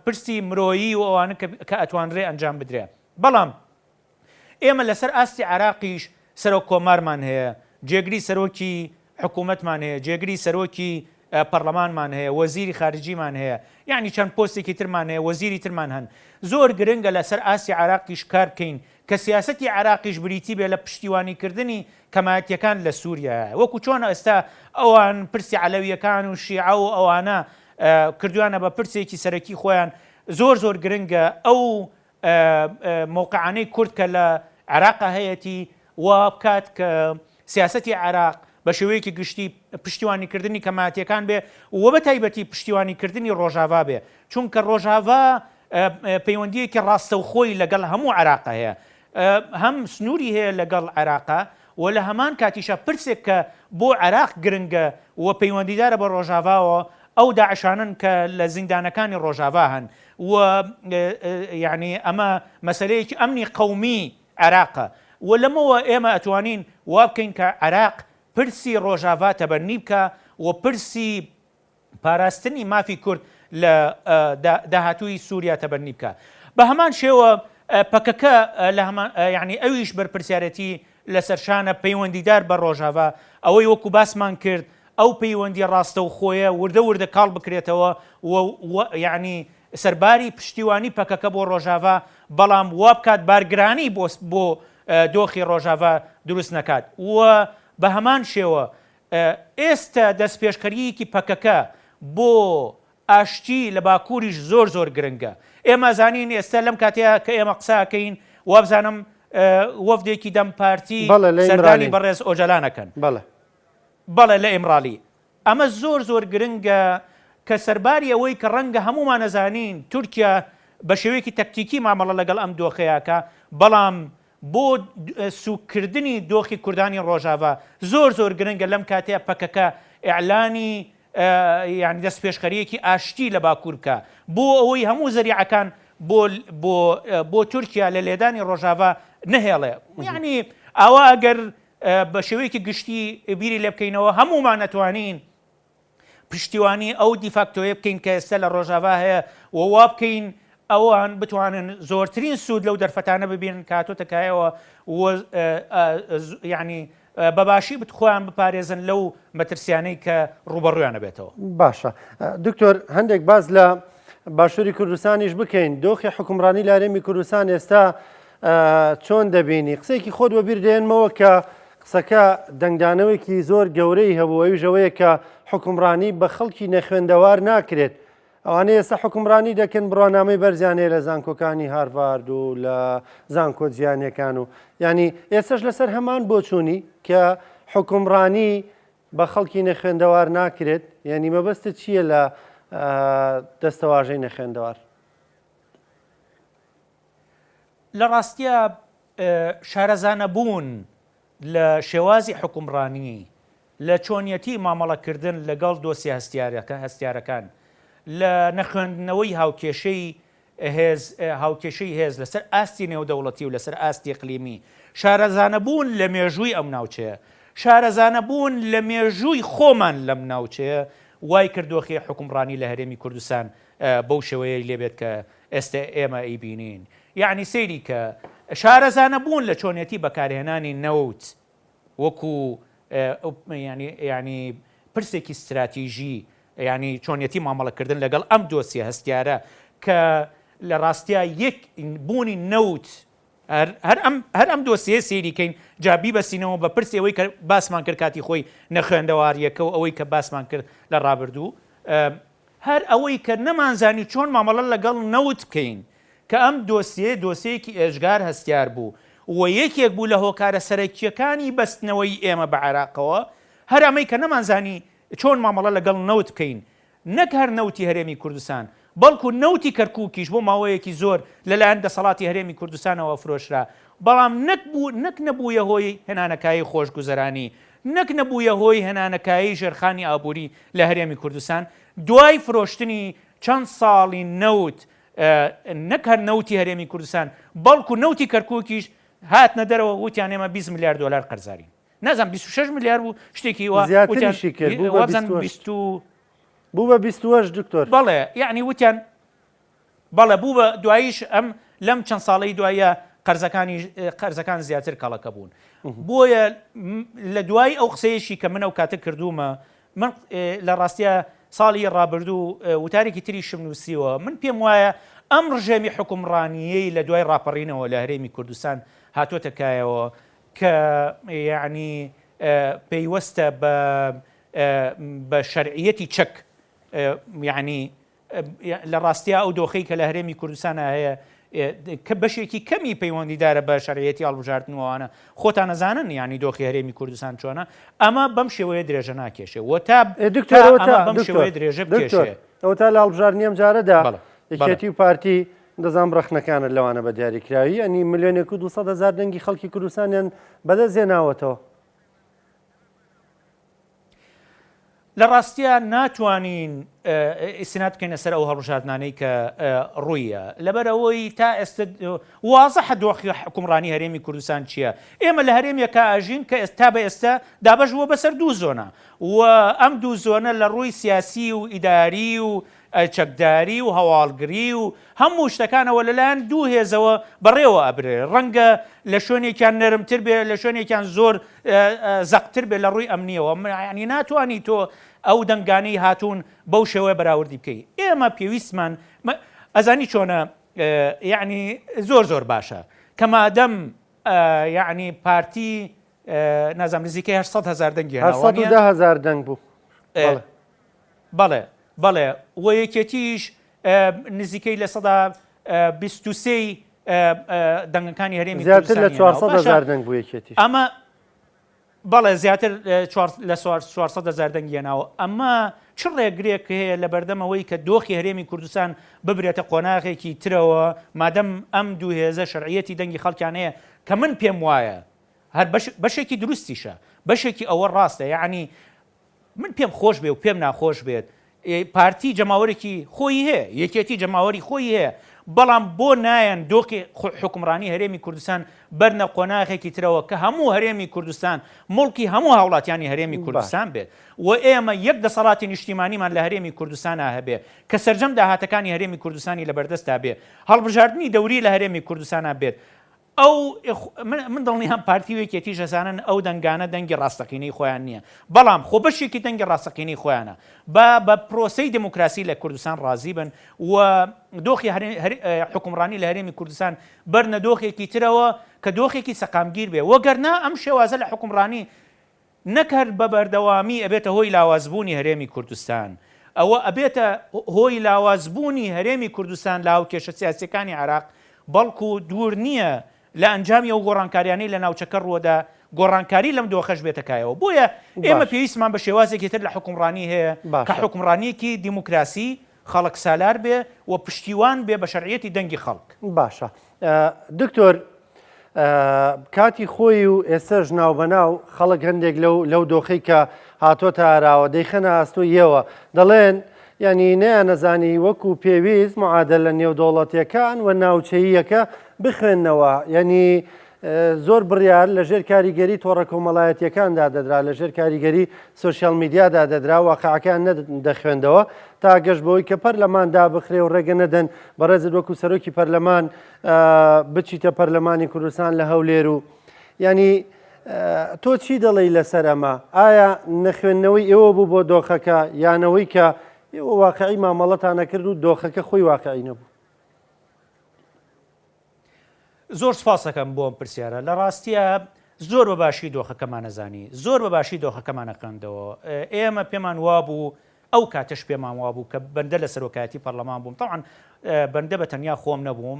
پرسی مرۆیی و ئەوانە کە ئەتوانرێ ئەنجام بدرێ، بەڵام ئێمە لەسەر ئاستی عێراقیش سەرۆک کۆمارمان هەیە، جێگری سەرۆکی حکوومەتمان هەیە، جێگری سەرۆکی پەڕلەمانمان هەیە، وەزیری خارجیمان هەیە، یەعنی چەند پۆستێکی ترمان هەیە، وەزیری ترمان هەن. زۆر گرنگە لەسەر ئاستی عێراقیش کار بکەین کە سیاسەتی عێراقیش بریتی بێ لە پشتیوانیکردنی کەمایەتییەکان لە سووریایە. وەکو چۆن ئێستا ئەوان پرسی عەلەوییەکان و شیعە و ئەوانە کردوویانە بە پرسێکی سەرەکی خۆیان، زۆر زۆر گرنگە ئەو مەوقعانەی کورد کە لە عێراقا هەیەتی وا بکات کە سیاسەتی عێراق بە شێوەیەکی گشتی پشتیوانیکردنی کەمایەتیەکان بێ و بە تایبەتی پشتیوانیکردنی ڕۆژاڤا بێ چونکە ڕۆژاڤا پەیوەندیەکی ڕاستەوخۆی لەگەڵ هەموو عێراق هەیە هەم سنووری هەیە لەگەڵ عێراقا و لە هەمان کاتیشا پرسێک کە بۆ عێراق گرنگە و پەیوەندیدارە بە ڕۆژاڤاوە ئەو داعشانەن کە لە زیندانەکانی ڕۆژاڤا هەن و یەعنی ئەمە مەسەلەیەکی ئەمنی قەومی عێراقە و لەمەوە ئێمە ئەتوانین وا بکەین کە عێراق پرسی ڕۆژاڤا تەبەنی بکا و پرسی پاراستنی مافی کورد لە داهاتووی سووریا تەبەنی بکا. بە هەمان شێوە پەکەکە لە هەمان یعنی ئەویش بەرپرسیارەتی لەسەر شانە پەیوەندیدار بە ڕۆژاڤا ئەوەی وەکو باسمان کرد ئەو پەیوەندیە ڕاستەوخۆیە وردە وردە کاڵ بکرێتەوە و یەعنی سەرباری پشتیوانی پەکەکە بۆ ڕۆژاڤا بەڵام وابکات بارگرانی بۆ بۆ دۆخی ڕۆژاڤا دروست نەکات و. بە هەمان شێوە ئێستە دەستپێشخەرییەکی پەکەکە بۆ ئاشتی لە باکووریش زۆر زۆر گرنگە. ئێمە ئەزانین ئێستە لەم کاتەیا کە ئێمە قسە ئەکەین وابزانم وەفدێکی دەم پارتی بەڵێ لە سەردانی ئیمرالی. بەڕێز ئۆجالان ئەکەن. بەڵێ. بەڵێ لە ئیمرالی. ئەمە زۆر زۆر گرنگە کە سەرباری ئەوەی کە ڕەنگە هەموومان ئەزانین تورکیا بە شێوەیەکی تەکتیکی مامەڵە لەگەڵ ئەم دۆخەیا ئەکا بەڵام بۆ سووککردنی دۆخی کوردانی ڕۆژاڤا زۆر زۆر گرنگە لەم کاتەیا پەکەکە ئیعلانی یانی دەستپێشخەرییەکی ئاشتی لە باکوور بکا بۆ ئەوەی هەموو زەریعەکان بۆ بۆ بۆ تورکیا لە لێدانی ڕۆژاڤا نەهێڵێ. یانی ئاوا ئەگەر بە شێوەیەکی گشتی بیری لێ بکەینەوە هەموومان ئەتوانین پشتیوانی ئەو دیفاکتۆیە بکەین کە ئێستا لە ڕۆژاڤا هەیە و وا بکەین ئەوان بتوانن زۆرترین سوود لەو دەرفەتانە ببینن کە هاتۆتە کایەوە و یعنی بە باشی خۆیان بپارێزن لەو مەترسیانەی کە ڕووبەڕوویان ئەبێتەوە. باشە دکتۆر هەندێک باس لە باشووری کوردستانیش بکەین دۆخی حکومڕانی لە هەرێمی کوردستان ئێستا چۆن دەبینی قسەیەکی خۆت وەبیر دێنمەوە کە قسەکە دەنگدانەوەیەکی زۆر گەورەی هەبوو ئەویش ئەوەیە کە حکومڕانی بە خەڵکی نەخوێندەوار ناکرێت ئەوانەی ئێستا حوکمڕانی دەکەن بڕوانامەی بەرزیان هەیە لە زانکۆکانی هارڤارد و لە زانکۆ جیهانیەکان و یعنی ئێستش لەسەر هەمان بۆچوونی کە حوکمڕانی بە خەڵکی نەخوێندەوار ناکرێت یعنی مەبەستت چییە لە دەستەواژەی نەخوێندەوار؟ لە ڕاستیا شارەزانەبوون لە شێوازی حوکمڕانی، لە چۆنیەتی مامەڵەکردن لەگەڵ دۆسیە هەستیارەکان، لە نەخوێندنەوەی هاوکێشەی هێز هاوکێشەی هێز لەسەر ئاستی نێودەوڵەتی و لەسەر ئاستی ئیقلیمی، شارەزانەبوون لە مێژووی ئەم ناوچەیە، شارەزانەبوون لە مێژووی خۆمان لەم ناوچەیە وای کرد دۆخی حوکمڕانی لە هەرێمی کوردستان بەو شێوەیەی لێ بێت کە ئێستە ئێمە ئەیبینین. یەعنی سەیری کە شارەزانەبوون لە چۆنیەتی بەکارهێنانی نەوت وەکو یانی یانی پرسێکی ستراتیژی یانی چۆنیەتی مامەڵەکردن لەگەڵ ئەم دۆسیە هەستیارە کە لە ڕاستیا یەک بوونی نەوت هەر هەر ئەم هەر ئەم دۆسیەیە سەیری کەین جا بیبەستینەوە بە پرسی ئەوەی کە باسمان کرد کاتی خۆی نەخوێندەواریەکە و ئەوەی کە باسمان کرد لە ڕابردوو هەر ئەوەی کە نەمانزانی چۆن مامەڵە لەگەڵ نەوت بکەین، کە ئەم دۆسیەیە دۆسیەیەکی ئێجگار هەستیار بوو و یەکێک بوو لە هۆکارە سەرەکییەکانی بەستنەوەی ئێمە بە عێراقەوە، هەر ئەمەی کە نەمانزانی چۆن مامەڵە لەگەڵ نەوت بکەین، نەک هەر نەوتی هەرێمی کوردستان، بەڵکو نەوتی کەرکوکیش بۆ ماوەیەکی زۆر لەلایەن دەسەڵاتی هەرێمی کوردستانەوە فرۆشرا، بەڵام نەک بوو نەک نەبوویە هۆی هێنانەکایەی خۆشگوزەرانی، نەک نەبوویە هۆی هێنانەکایەی ژێرخانی ئابووری لە هەرێمی کوردستان، دوای فرۆشتنی چەند ساڵی نەوت، نەک هەر نەوتی هەرێمی کوردستان، بەڵکو نەوتی کەرکوکیش هاتنە دەرەوە وتیان ئێمە 20 ملیار دۆلار قەرزارین. نازانم 26 ملیار بوو شتێکی وا وتیان زیاتریشی کرد بوو بە وابزانم 28 20 و بوو بە 28 دکتۆر. بەڵێ یەعنی وتیان بەڵێ بوو بە دواییش ئەم لەم چەند ساڵەی دواییە قەرزەکانی قەرزەکان زیاتر کەڵەکە بوون بۆیە لە دوای ئەو قسەیەشی کە من ئەو کاتە کردوومە من لە ڕاستە ساڵی ڕابردوو وتارێکی تریشم نووسیوە من پێم وایە ئەم ڕژێمی حکومڕانیەی لە دوای ڕاپەڕینەوە لە هەرێمی کوردستان هاتوۆتە کایەوە کە یعنی پەیوەستە بە بە شەرعیەتی چەک یعنی لە ڕاستیا ئەو دۆخەی کە لە هەرێمی کوردستانا هەیە کە بەشێکی کەمی پەیوەندیدارە بە شەرعیەتی هەڵبژاردن و ئەوانە خۆتان ئەزانن یانی دۆخی هەرێمی کوردستان چۆنە ئەمە بەم شێوەیە درێژە ناکێشێ و تا دکتۆر تا ئەوە ئەمە تا بەم دکتۆر شێوەیە درێژە دکتۆر بکێشێ ئەوە تا لە هەڵبژاردنی ئەم جارەدا بەڵێ بەڵێ یەکێتی و پارتی دەزانم ڕەخنەکانت لەوانە بە دیاریکراوی ئەنی ملیۆنێک و 200 هەزار دەنگی خەڵکی کوردستانیان بەدەست هێناوەتەوە. لە ڕاستیا ناتوانین ئیستناد بکەینە سەر ئەو هەڵبژاردنانەی کە ڕوویە لەبەر ئەوەی تا ئێستا وازحە دۆخی حکومڕانی هەرێمی کوردستان چییە ئێمە لە هەرێمێکا ئەژین کە ئێستا بە ئێستا دابەش بووە بەسەر دوو زۆنە و ئەم دوو زۆنە لە ڕووی سیاسی و ئیداری و چەکداری و هەواڵگری و هەموو شتەکانەوە لەلایەن دوو هێزەوە بەڕێوە ئەبرێ ڕەنگە لە شوێنێکیان نەرمتر بێ لە شوێنێکیان زۆر زەقتر بێ لە ڕووی ئەمنیەوە ینی ناتوانانی تۆ ئەو دەنگانەی هاتوون بەو شێوەیە بەراوردی بکەی ئێمە پێویستمان ئەزانی چۆنە یعنی زۆر زۆر باشە کە مادەم یعنی پارتی نازانم نزیکەی 800 هەزار دەنگی هێنا 810 هەزار دەنگ بوو. بەڵێ بەڵێ و یەکێتیش نزیکەی 23% دەنگەکانی هەرێمی زیاتر لە 400 هەزار دەنگ بوو یەکێتی. ئەمە بەڵێ زیاتر لە 400 هەزار دەنگی هێناوە. ئەمە چ ڕێگرێک هەیە لە بەردەم ئەوەی کە دۆخی هەرێمی کوردستان ببرێتە قۆناغێکی ترەوە مادەم ئەم دوو هێزە شەرعیەتی دەنگی خەڵکیان هەیە کە من پێم وایە هەر بەشێکی دروستیشە بەشێکی ئەوە ڕاستە یەعنی من پێم خۆش بێ و پێم ناخۆش بێت پارتی جەماوەرێکی خۆی هەیە، یەکێتی جەماوەری خۆی هەیە، بەڵام بۆ نایەن دۆخی حوکمڕانی هەرێمی کوردستان بەرنە قۆناغێکی ترەوە کە هەموو هەرێمی کوردستان موڵکی هەموو هاوڵاتیانی هەرێمی کوردستان بێت و ئێمە یەک دەسەڵاتی نیشتیمانیمان لە هەرێمی کوردستانا هەبێ کە سەرجەم داهاتەکانی هەرێمی کوردستانی لەبەردەستا بێ، هەڵبژاردنی دەوری لە هەرێمی کوردستانا بێت. ئەو من دڵنیام پارتی و یەکێتیش ئەزانن ئەو دەنگانە دەنگی ڕاستەقینەی خۆیان نییە، بەڵام خۆ بەشێکی دەنگی ڕاستەقینەی خۆیانە. با بە پرۆسەی دێموکراسی لە کوردستان ڕازی بن و دۆخی حوکمڕانی لە هەرێمی کوردستان بەرنە دۆخێکی ترەوە کە دۆخێکی سەقامگیر بێ، وەگەرنا ئەم شێوازە لە حوکمڕانی نەک هەر بە بەردەوامی ئەبێتە هۆی لاوازبوونی هەرێمی کوردستان، ئەوە ئەبێتە هۆی لاوازبوونی هەرێمی کوردستان لە هاوکێشە سیاسیەکانی عێراق، بەڵکو دوور نییە لە ئەنجامی ئەو گۆڕانکاریانەی لە ناوچەکە ڕووەدا گۆڕانکاری لەم دۆخەش بێتە کایەوە. بۆیە ئێمە پێویستمان بە شێوازێکی تر لە حوکمڕانی هەیە کە حوکمڕانییەکی دیموکراسی، خەڵک سالار بێ و پشتیوان بێ بە شەرعیەتی دەنگی خەڵک. باشە دکتۆر کاتی خۆی و ئێستەش ناوبەناو خەڵک هەندێک لەو لەو دۆخەی کە هاتۆتە ئاراوە دەیخەنە ئاستۆی ئێوە دەڵێن یعنی نەیانەزانی وەکو پێویست معادلە نێودەوڵەتیەکان و ناوچەییەکە بخوێننەوە یعنی زۆر بڕیار لە ژێر کاریگەری تۆڕە کۆمەڵایەتیەکاندا دەدرا، لە ژێر کاریگەری سۆشیال میدیادا دەدرا، واقعەکەیان نەدەخوێندەوە تا گەشت بەوەی کە پەرلەمان دابخرێ و ڕێگە نەدەن بەڕێزت وەکو سەرۆکی پەرلەمان بچیتە پەرلەمانی کوردستان لە هەولێر و یعنی تۆ چی دەڵێی لەسەر ئەمە؟ ئایا نەخوێندنەوەی ئێوە بوو بۆ دۆخەکە یانەوەی کە ئێوە واقعی مامەڵەتان نەکرد و دۆخەکە خۆی واقعی نەبوو؟ زۆر سوپاس ئەکەم بۆ ئەم پرسیارە. لە ڕاستیا زۆر بە باشی دۆخەکەمان ئەزانی. زۆر بە باشی دۆخەکەمان ئەخوێندەوە. ئێمە پێمان وابوو ئەو کاتەش پێمان وابوو کە بەندە لە سەرۆکایەتی پەرلەمان بووم. تەبعەن بەندە بە تەنیا خۆم نەبووم.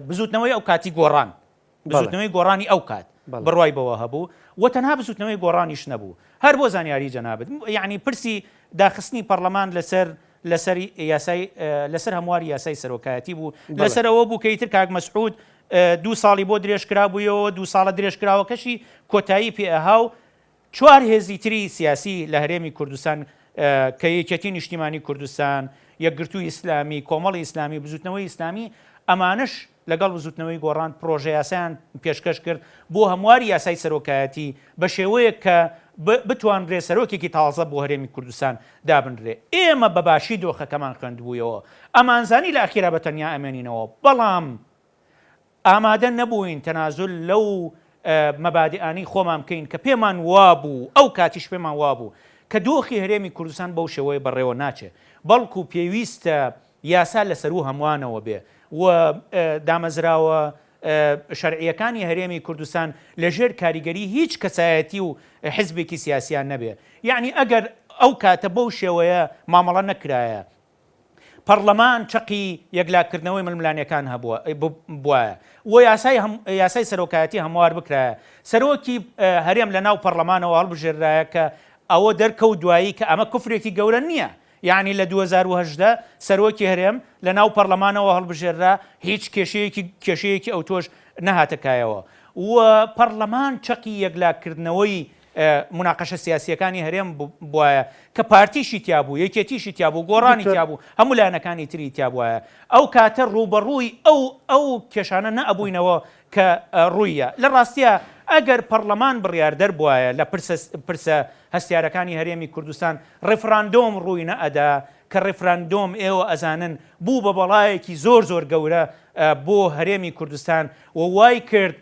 بزووتنەوەی ئەو کاتی گۆڕان. بزووتنەوەی گۆڕانی ئەو کات بڕوای بەوە هەبوو و تەنها بزووتنەوەی گۆڕانیش نەبوو. هەر بۆ زانیاری جەنابت یەعنی پرسی داخستنی پەرلەمان لەسەر لەسەر یاسای لەسەر هەمواری یاسای سەرۆکایەتی بوو لەسەر ئەوە بوو کە ئیتر کاک مەسعود دوو ساڵی بۆ درێژکرابوویەوە دوو ساڵە درێژکراوەکەشی کۆتایی پێ ئەها و چوار هێزی تری سیاسی لە هەرێمی کوردستان کە یەکێتی نیشتیمانی کوردستان، یەکگرتووی ئیسلامی، کۆمەڵی ئیسلامی، بزوتنەوەی ئیسلامی ئەمانەش لەگەڵ بزوتنەوەی گۆڕان پرۆژەیاسایان پێشکەش کرد بۆ هەمواری یاسای سەرۆکایەتی بە شێوەیەک کە بتوانرێ سەرۆکێکی تازە بۆ هەرێمی کوردستان دابنرێ. ئێمە بە باشی دۆخەکەمان خوێندبوویەوە. ئەمانزانی لە ئەخیرا بە تەنیا ئەمێنینەوە. بەڵام ئامادە نەبووین تەنازول لەو مەبادیئانەی خۆمان بکەین کە پێمان وابوو، ئەو کاتیش پێمان وابوو کە دۆخی هەرێمی کوردستان بەو شێوەیە بەڕێوە ناچێ، بەڵکو پێویستە یاسا لە سەروو هەمووانەوە بێ و دامەزراوە شەرعییەکانی هەرێمی کوردستان لە ژێر کاریگەری هیچ کەسایەتی و حزبێکی سیاسیان نەبێ. یەعنی ئەگەر ئەو کاتە بەو شێوەیە مامەڵە نەکرایە، پەڕلەمان چەقی یەکلاکردنەوەی ململانێکان هەبووە بوایە و یاسای یاسای سەرۆکایەتی هەموار بکرایە سەرۆکی هەرێم لە ناو پەڕلەمانەوە هەڵبژێرایە کە ئەوە دەرکەوت دوایی کە ئەمە کفرێکی گەورە نییە یعنی لە 2018 سەرۆکی هەرێم لە ناو پەڕلەمانەوە هەڵبژێررا هیچ کێشەیەکی کێشەیەکی ئەوتۆش نەهاتە کایەوە و پەڕلەمان چەقی یەکلاکردنەوەی موناقەشە سیاسییەکانی هەرێم بوایە کە پارتیشی تیا بوو، یەکێتیشی تیا بوو، گۆڕانی تیا بوو، هەموو لایەنەکانی تری تیا بوایە. ئەو کاتە ڕووبەڕووی ئەو ئەو کێشانە نەئەبووینەوە کە ڕووییا. لە ڕاستیا ئەگەر پەڕلەمان بڕیاردەر بوایە لە پرسە پرسە هەستیارەکانی هەرێمی کوردستان، ڕیفراندۆم ڕووی نەئەدا، کە ڕیفراندۆم ئێوە ئەزانن بوو بە بەڵایەکی زۆر زۆر گەورە بۆ هەرێمی کوردستان و وای کرد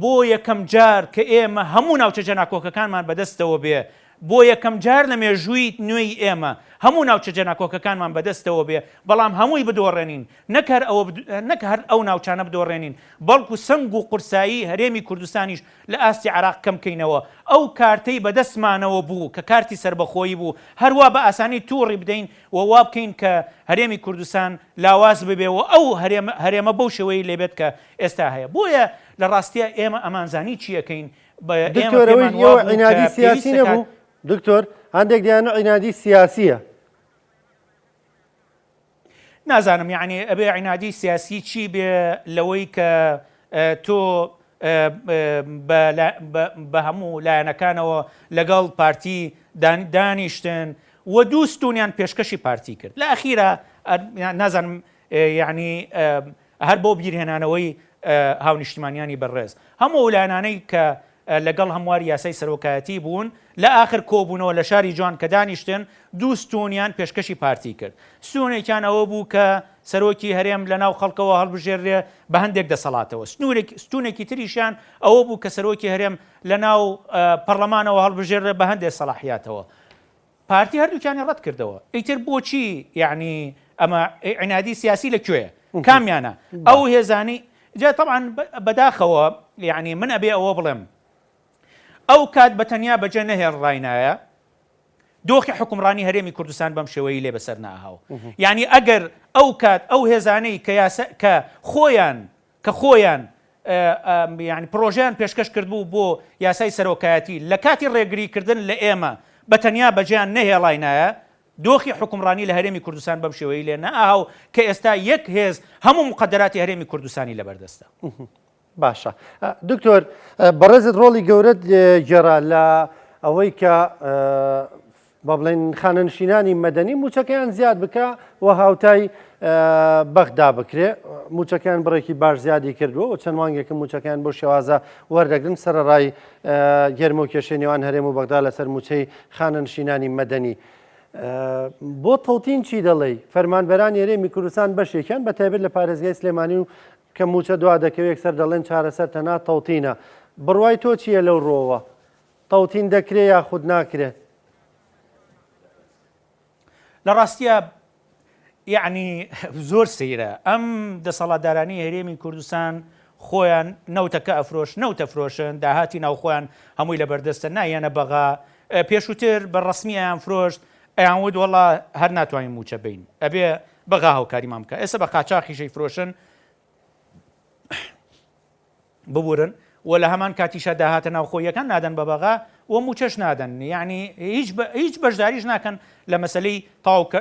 بۆ یەکەم جار کە ئێمە هەموو ناوچە جێناکۆکەکانمان بەدەستەوە بێ، بۆ یەکەم جار لە مێژووی نوێی ئێمە هەموو ناوچە جێناکۆکەکانمان بەدەستەوە بێ، بەڵام هەمووی بدۆڕێنین، نەک هەر ئەوە نەک هەر ئەو ناوچانە بدۆڕێنین، بەڵکو سەنگ و قورسایی هەرێمی کوردستانیش لە ئاستی عێراق کەم کەینەوە. ئەو کارتەی بەدەستمانەوە بوو کە کارتی سەربەخۆیی بوو، هەروا بە ئاسانی تووڕی بدەین و وا بکەین کە هەرێمی کوردستان لاواز ببێ و ئەو هەرێمە هەرێمە بەو شێوەیەی لێ بێت کە ئێستا هەیە. بۆیە لە ڕاستیا ئێمە ئەمانزانی چی ئەکەین، ئێمە دکتۆر ئەوەی پێمان ئێوە وابوو کە عینادی سیاسی پێویست دەکات نەبوو؟ دکتۆر هەندێک دەیانوت عینادی سیاسییە. نازانم یەعنی ئەبێ عینادی سیاسی چی بێ لەوەی کە تۆ بە هەموو لایەنەکانەوە لەگەڵ پارتی دانیشتن و دوو ستونیان پێشکەشی پارتی کرد لە ئەخیرا نازانم یعنی هەر بۆ بیرهێنانەوەی هاونیشتمانیانی بەڕێز هەموو ئەو لایەنانەی کە لەگەڵ هەمواری یاسای سەرۆکایەتی بوون، لە ئاخر کۆبوونەوە لە شاری جوان کە دانیشتن، دوو ستوونیان پێشکەشی پارتی کرد. ستوونێکیان ئەوە بوو کە سەرۆکی هەرێم لە ناو خەڵکەوە هەڵبژێررێ بە هەندێک دەسەڵاتەوە. ستوونێکی تریشیان ئەوە بوو کە سەرۆکی هەرێم لە ناو پەڕلەمانەوە هەڵبژێررێ بە هەندێک سەڵاحیاتەوە. پارتی هەردووکیانی ڕەت کردەوە. ئیتر بۆچی یەعنی ئەمە عینادی سیاسی لە کوێیە؟ کامیانە؟ ئەو هێزانەی جا تەبعەن بەداخەوە یەعنی من ئەبێ ئەوە بڵێم ئەو کات بە تەنیا بەجێ نەهێڵڕاینایە دۆخی حکومڕانی هەرێمی کوردستان بەم شێوەیی لێ بەسەر ناهاو یعنی ئەگەر ئەو کات ئەو هێزانەی کە یاسا کە خۆیان کە خۆیان یانی پڕۆژەیان پێشکەش کردبوو بۆ یاسای سەرۆکایەتی لە کاتی ڕێگری کردن لە ئێمە بە تەنیا بەجێیان نەهێڵاینایە دۆخی حوکمڕانی لە هەرێمی کوردستان بەم شێوەیەی لێ نەئەها و کە ئێستا یەک هێز هەموو موقەدەراتی هەرێمی کوردستانی لەبەردەستە. باشە دکتۆر بەڕێزت ڕۆڵی گەورەت گێڕا لە ئەوەی کە با بڵێین خانەنشینانی مەدەنی مووچەکەیان زیاد بکا و هاوتای بەغدا بکرێ مووچەکەیان بڕێکی باش زیادی کردووە و چەند مانگێکە مووچەکەیان بۆ شێوازە وەردەگرن سەرەڕای گەرمە و کێشەی نێوان هەرێم و بەغدا لەسەر مووچەی خانەنشینانی مەدەنی. بۆ تەوتین چی دەڵێی؟ فەرمانبەرانی هەرێمی کوردستان بەشێکیان بە تایبەت لە پارێزگای سلێمانی و کە مووچە دوا دەکەوێت یەکسەر دەڵێن چارەسەر تەنها تەوتینە. بڕوای تۆ چییە لەو ڕووەوە؟ تەوتین دەکرێ یاخود ناکرێ؟ لە ڕاستیا یەعنی زۆر سەیرە ئەم دەسەڵاتدارانی هەرێمی کوردستان خۆیان نەوتەکە ئەفرۆش نەوتە فرۆشن داهاتی ناوخۆیان هەمووی لە بەردەستە نایەنە بەغا پێشووتر بە ڕسمی ئەیان فرۆشت ئەیان وت وەڵا هەر ناتوانین موچە بین ئەبێ بەغا هاوکاریمان بکە ئێستا بە قاچاخیشەی فرۆشن ببورن و لە هەمان کاتیشا داهاتە ناوخۆییەکان نادەن بە بەغا و مووچەش نادەن یعنی هیچ هیچ بەشداریش ناکەن لە مەسلەی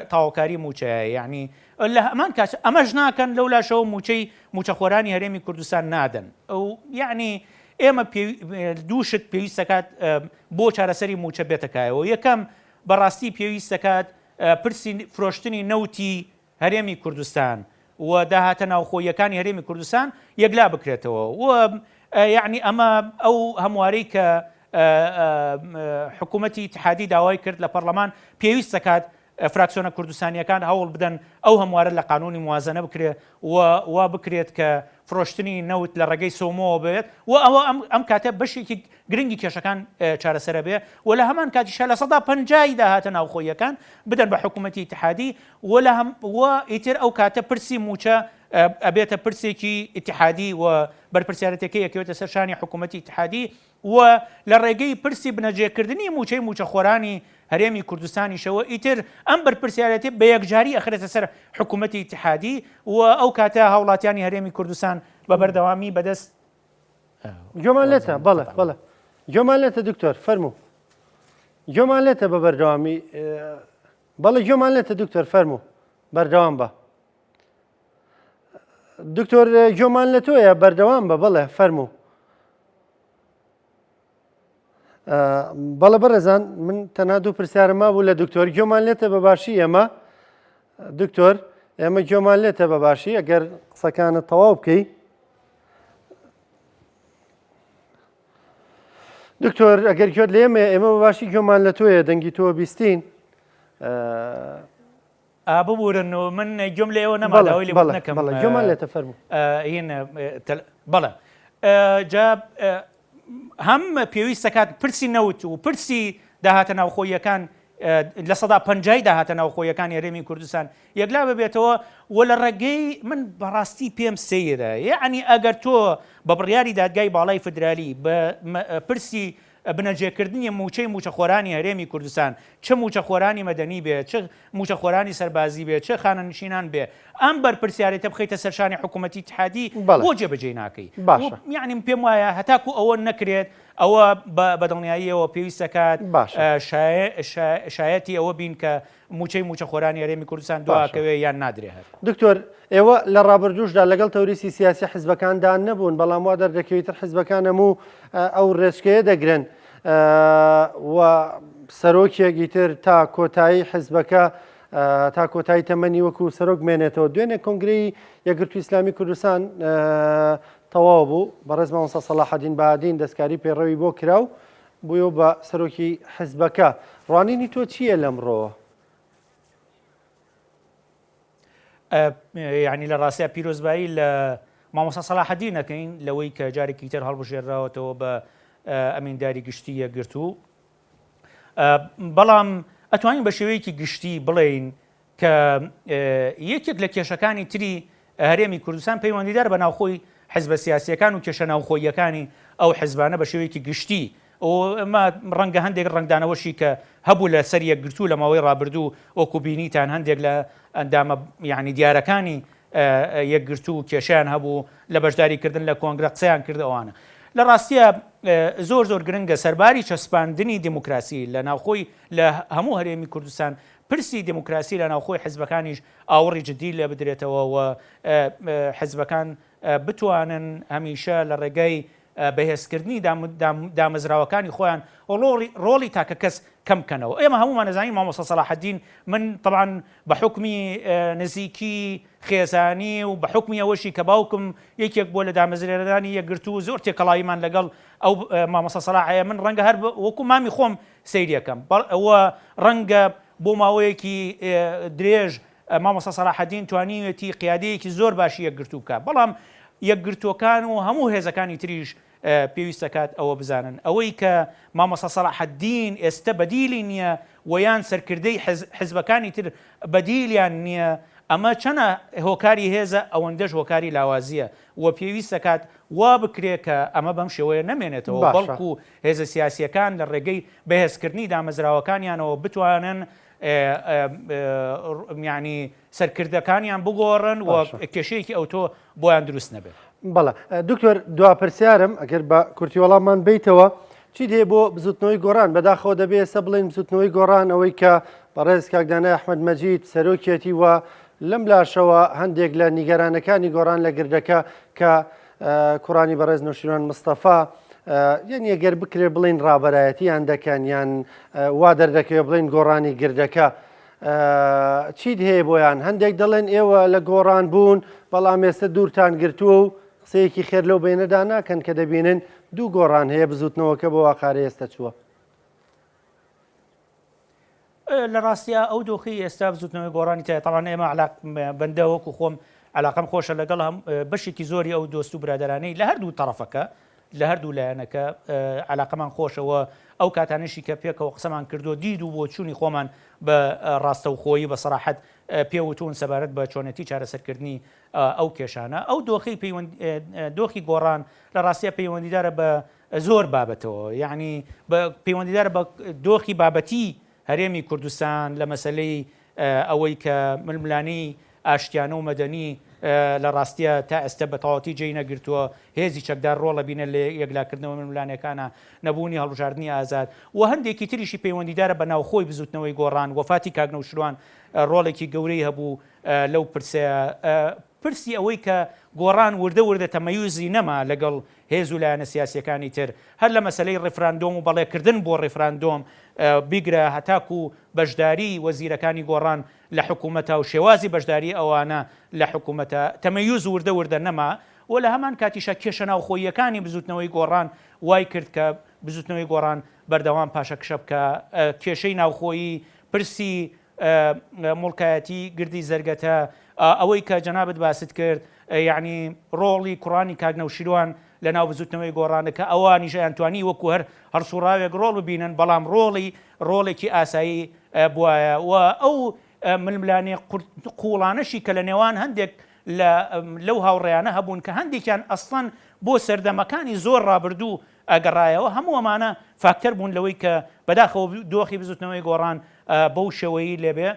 تاوکاری مووچەیە یعنی لە هەمان کات ئەمەش ناکەن لەو لاشەوە مووچەی مووچەخۆرانی هەرێمی کوردستان نادەن ئەو یعنی ئێمە دوو شت پێویست دەکات بۆ چارەسەری مووچە بێتەکایەوە یەکەم بەڕاستی پێویست دەکات پرسی فرۆشتنی نەوتی هەرێمی کوردستان و داهاتە ناوخۆییەکانی هەرێمی کوردستان یەکلا بکرێتەوە و یەعنی ئەمە ئەو هەموارەی کە حکوومەتی ئیتحادی داوای کرد لە پەرلەمان پێویست دەکات فراکسیۆنە کوردستانیەکان هەوڵ بدەن ئەو هەموارە لە قانونی موازنە بکرێ و وا بکرێت کە فرۆشتنی نەوت لە ڕێگەی سۆمۆوە بێت و ئەوە ئەم کاتە بەشێکی گرنگی کێشەکان چارەسەرە بێ و لە هەمان کاتیشا 50% ی داهاتە ناوخۆییەکان بدەن بە حکوومەتی ئیتحادی و لە هەم و ئیتر ئەو کاتە پرسی مووچە ئەبێتە پرسێکی ئیتحادی و بەرپرسیارەتەکەی ئەکەوێتە سەر شانی حکوومەتی ئیتحادی و لە ڕێگەی پرسی بنەجێکردنی مووچەی مووچەخۆرانی هەرێمی کوردستانیشەوە ئیتر ئەم بەرپرسیارەتی بە یەکجاری ئەخرێتە سەر حکوومەتی ئیتحادی و ئەو کاتە هاوڵاتیانی هەرێمی کوردستان بە بەردەوامی بەدەست گوێمان لێتە بەڵێ بەڵێ گوێمان لێتە دکتۆر فەرموو گوێمان لێتە بە بەردەوامی بەڵێ گوێمان لێتە دکتۆر فەرموو بەردەوام بە دکتۆر گوێمان لە تۆیە بەردەوام بە بەڵێ فەرموو بەڵێ بەڕێزان من تەنها دوو پرسیارم مابوو لە دکتۆر گوێمان لێتە بە باشی ئێمە دکتۆر ئێمە گوێمان لێتە بە باشی ئەگەر قسەکانت تەواو بکەی دکتۆر ئەگەر گوێت لێمە ئێمە بە باشی گوێمان لە تۆیە دەنگی تۆ بیستین ببورن و من گوێم لە ئێوە نەما داوای لێبوردن نەکەم بەڵێ گوێمان لێتە فەرموو هین بەڵێ جا هەم پێویست دەکات پرسی نەوت و پرسی داهاتە ناوخۆییەکان 50% ی داهاتە ناوخۆییەکانی هەرێمی کوردستان یەکلا ببێتەوە و لە ڕێگەی من بەڕاستی پێم سەیرە یەعنی ئەگەر تۆ بە بڕیاری دادگای باڵای فدرالی بە پرسی بنەجێکردنی مووچەی مووچەخۆرانی هەرێمی کوردستان چ مووچەخۆرانی مەدەنی بێ چ مووچەخۆرانی سەربازی بێ چ خانەنشینان بێ ئەم بەرپرسیارێتە بخەیتە سەر شانی حکوومەتی ئیتحادی بەڵێ بۆ جێبەجێی ناکەی باشە. یەعنی من پێم وایە هەتاکو ئەوە نەکرێت ئەوە بە دڵنیاییەوە پێویست دەکات باشە. شایەتی ئەوە بین کە مووچەی مووچەخۆرانی هەرێمی کوردستان باشە. دواکەوێ یان نادرێ هەر. دکتۆر، ئێوە لە ڕابردووشدا لەگەڵ تەوریسی سیاسی حزبەکاندا نەبوون، بەڵام وا دەردەکەوێت ئیتر حزبەکان هەموو ئەو ڕێچکەیە دەگرن و سەرۆکێک ئیتر تا کۆتایی حزبەکە تا کۆتایی تەمەنی وەکو سەرۆک مێنێتەوە. دوێنێ کۆنگرەی یەکگرتووی ئیسلامی کوردستان تەواو بوو، بەڕێز مامۆستا سەڵاحەدین بەهادین دەستکاری پەیڕەوی بۆ کرا و بوویەوە بە سەرۆکی حزبەکە. ڕوانینی تۆ چییە لەمڕۆوە؟ یعنی لە ڕاستیا پیرۆزبایی لە مامۆستا سەلاحەدین ئەکەین لەوەی کە جارێکی تر هەڵبژێراوەتەوە بە ئەمینداری گشتی یەکگرتوو بەڵام ئەتوانین بە شێوەیەکی گشتی بڵێین کە یەکێک لە کێشەکانی تری هەرێمی کوردستان پەیوەندیدار بە ناوخۆی حزبە سیاسیەکان و کێشە ناوخۆییەکانی ئەو حزبانە بە شێوەیەکی گشتی ئەمە ڕەنگە هەندێک ڕەنگدانەوەشی کە هەبوو لە سەر یەکگرتوو لە ماوەی ڕابردوو وەکو بینیتان هەندێک لە ئەندامە یعنی دیارەکانی یەکگرتوو کێشیان هەبوو لە بەشداریکردن لە کۆنگرە قسەیان کرد ئەوانە لە ڕاستیە زۆر زۆر گرنگە سەرباری چەسپاندنی دیموکراسی لە ناوخۆی لە هەموو هەرێمی کوردستان پرسی دیموکراسی لە ناوخۆی حزبەکانیش ئاوڕی جدی لێ بدرێتەوە و حزبەکان بتوانن هەمیشە لە ڕێگای بەهێزکردنی دامەزراوەکانی خۆیان ڕۆڵی تاکەکەس کەم بکەنەوە. ئێمە هەموومان ئەزانین مامۆستا سەلاحەدین من تەبعەن بە حوکمی نزیکی خێزانی و بە حوکمی ئەوەشی کە باوکم یەکێک بووە لە دامەزرێنەرانی یەکگرتوو زۆر تێکەڵاویمان لەگەڵ ئەو مامۆستا سەلاح هەیە من ڕەنگە هەر وەکو مامی خۆم سەیریەکەم ئەوە ڕەنگە بۆ ماوەیەکی درێژ مامۆستا سەلاحەدین توانیویەتی قیادەیەکی زۆر باشی یەکگرتوو بکات، بەڵام یەکگرتووەکان و هەموو هێزەکانی تریش پێویست دەکات ئەوە بزانن ئەوەی کە مامۆستا سەلاحەدین ئێستە بەدیلی نییە و یان سەرکردەی حزبەکانی تر بەدیلیان نییە ئەمە چەنە هۆکاری هێزە ئەوەندەش هۆکاری لاوازییە و پێویست دەکات وا بکرێ کە ئەمە بەم شێوەیە نەمێنێتەوە بەڵکو هێزە سیاسییەکان لە ڕێگەی بەهێزکردنی دامەزراوەکانیانەوە بتوانن یانی سەرکردەکانیان بگۆڕن و کێشەیەکی ئەوتۆ بۆیان دروست نەبێت. بەڵێ دکتۆر دوا پرسیارم ئەگەر بە کورتی وەڵاممان بیتەوە چی دێ بۆ بزوتنەوەی گۆڕان بەداخەوە دەبێ ئێستا بڵێن بزوتنەوەی گۆڕان ئەوەی کە بەڕێز کاکدانای ئەحمەد مەجید سەرۆکیەتی و لەم لاشەوە هەندێک لە نیگەرانەکانی گۆڕان لە گردەکە کە کوڕانی بەڕێز نەوشیروان مستەفا یعنی ئەگەر بکرێ بڵین ڕابەرایەتیان دەکەن یان وا دەردەکەوێ بڵین گۆڕانی گردەکە چیت هەیە بۆیان هەندێک دەڵێن ئێوە لە گۆڕان بوون بەڵام ئێستا دوورتان گرتووە و قسەیەکی خێر لەو بینەدا ناکەن کە دەبینن دوو گۆڕان هەیە بزوتنەوەکە بۆ واقارە ئێستا چووە. لە ڕاستیا ئەو دۆخی ئێستا بزوتنەوەی گۆڕانی تایە تاوان ئێمە علاق بەندە وەکو خۆم علاقەم خۆشە لەگەڵ هەم بەشێکی زۆری ئەو دۆست و برادەرانەی لە هەردوو تەڕەفەکە لە هەردوو لایەنەکە علاقەمان خۆشەوە ئەو کاتانەشی کە پێکەوە قسەمان کردو دید و بۆچوونی خۆمان بە ڕاستەوخۆیی بە سەراحەت پێوتون سەبارەت بە چۆنێتی چارەسەرکردنی ئەو کێشانە ئەو دۆخی پەیوەند دۆخی گۆڕان لە ڕاستیا پەیوەندیدارە بە زۆر بابەتەوە یەعنی بە پەیوەندیدارە بە دۆخی بابەتی هەرێمی کوردستان لە مەسەلەی ئەوەی کە ململانێی ئاشتیانە و مەدەنی لە ڕاستیە تا ئێستە بە تەواوەتی جێی نەگرتووە، هێزی چەکدار ڕۆڵ ئەبینێت لە یەکلاکردنەوەی ململانێکانە، نەبوونی هەڵبژاردنی ئازاد و هەندێکی تریشی پەیوەندیدارە بە ناوخۆی بزووتنەوەی گۆڕان، وەفاتی کاک نەوشیروان ڕۆڵێکی گەورەی هەبوو لەو پرسەیە. پرسی ئەوەی کە گۆڕان وردە وردە تەمەیوزی نەما لەگەڵ هێز و لایەنە سیاسییەکانی تر، هەر لە مەسەلەی ڕیفراندۆم و بەڵێکردن بۆ ڕیفراندۆم بیگرە هەتاکو بەشداریی وەزیرەکانی گۆڕان لە حکوومەتا و شێوازی بەشداریی ئەوانە لە حکوومەتا، تەمەیوز وردە وردە نەما و لە هەمان کاتیشا کێشە ناوخۆییەکانی بزووتنەوەی گۆڕان وای کرد کە بزووتنەوەی گۆڕان بەردەوام پاشەکشە بکا. کێشەی ناوخۆیی، پرسی موڵکایەتی گردی زەرگەتە، ئەوەی کە جەنابت باست کرد یەعنی ڕۆڵی کوڕانی کاک نەوشیروان لە ناو بزوتنەوەی گۆڕان کە ئەوانیش ئەیانتوانی وەکو هەر هەڵسوڕاوێک ڕۆڵ ببینن بەڵام ڕۆڵی ڕۆڵێکی ئاسایی بوایە و ئەو ململانێ قوڵانەشی کە لە نێوان هەندێک لە لەو هاوڕێیانە هەبوون کە هەندێکیان ئەسڵەن بۆ سەردەمەکانی زۆر ڕابردوو ئەگەڕایەوە هەموو ئەمانە فاکتەر بوون لەوەی کە بەداخەوە دۆخی بزوتنەوەی گۆڕان بەو شێوەیی لێبێ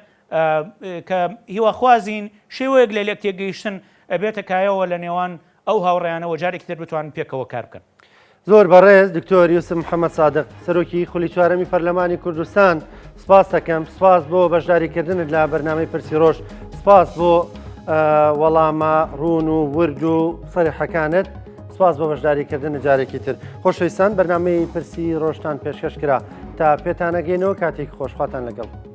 کە هیواخوازین شێوەیەک لە لێک تێگەیشتن ئەبێتە کایەوە لە نێوان ئەو هاوڕێیانەوە جارێکی تر بتوانن پێکەوە کار بکەن. زۆر بەڕێز دکتۆر یوسف محەممەد سادق سەرۆکی خولی چوارەمی پەرلەمانی کوردستان سپاس دەکەم سپاس بۆ بەشداریکردنت لە بەرنامەی پرسی ڕۆژ سپاس بۆ وەڵامە ڕوون و ورد و سەریحەکانت سپاس بۆ بەشداریکردن جارێکی تر خۆشەویستان بەرنامەی پرسی ڕۆژتان پێشکەش کرا تا پێتانەگەینەوە کاتێک خۆشخواتان لەگەڵ.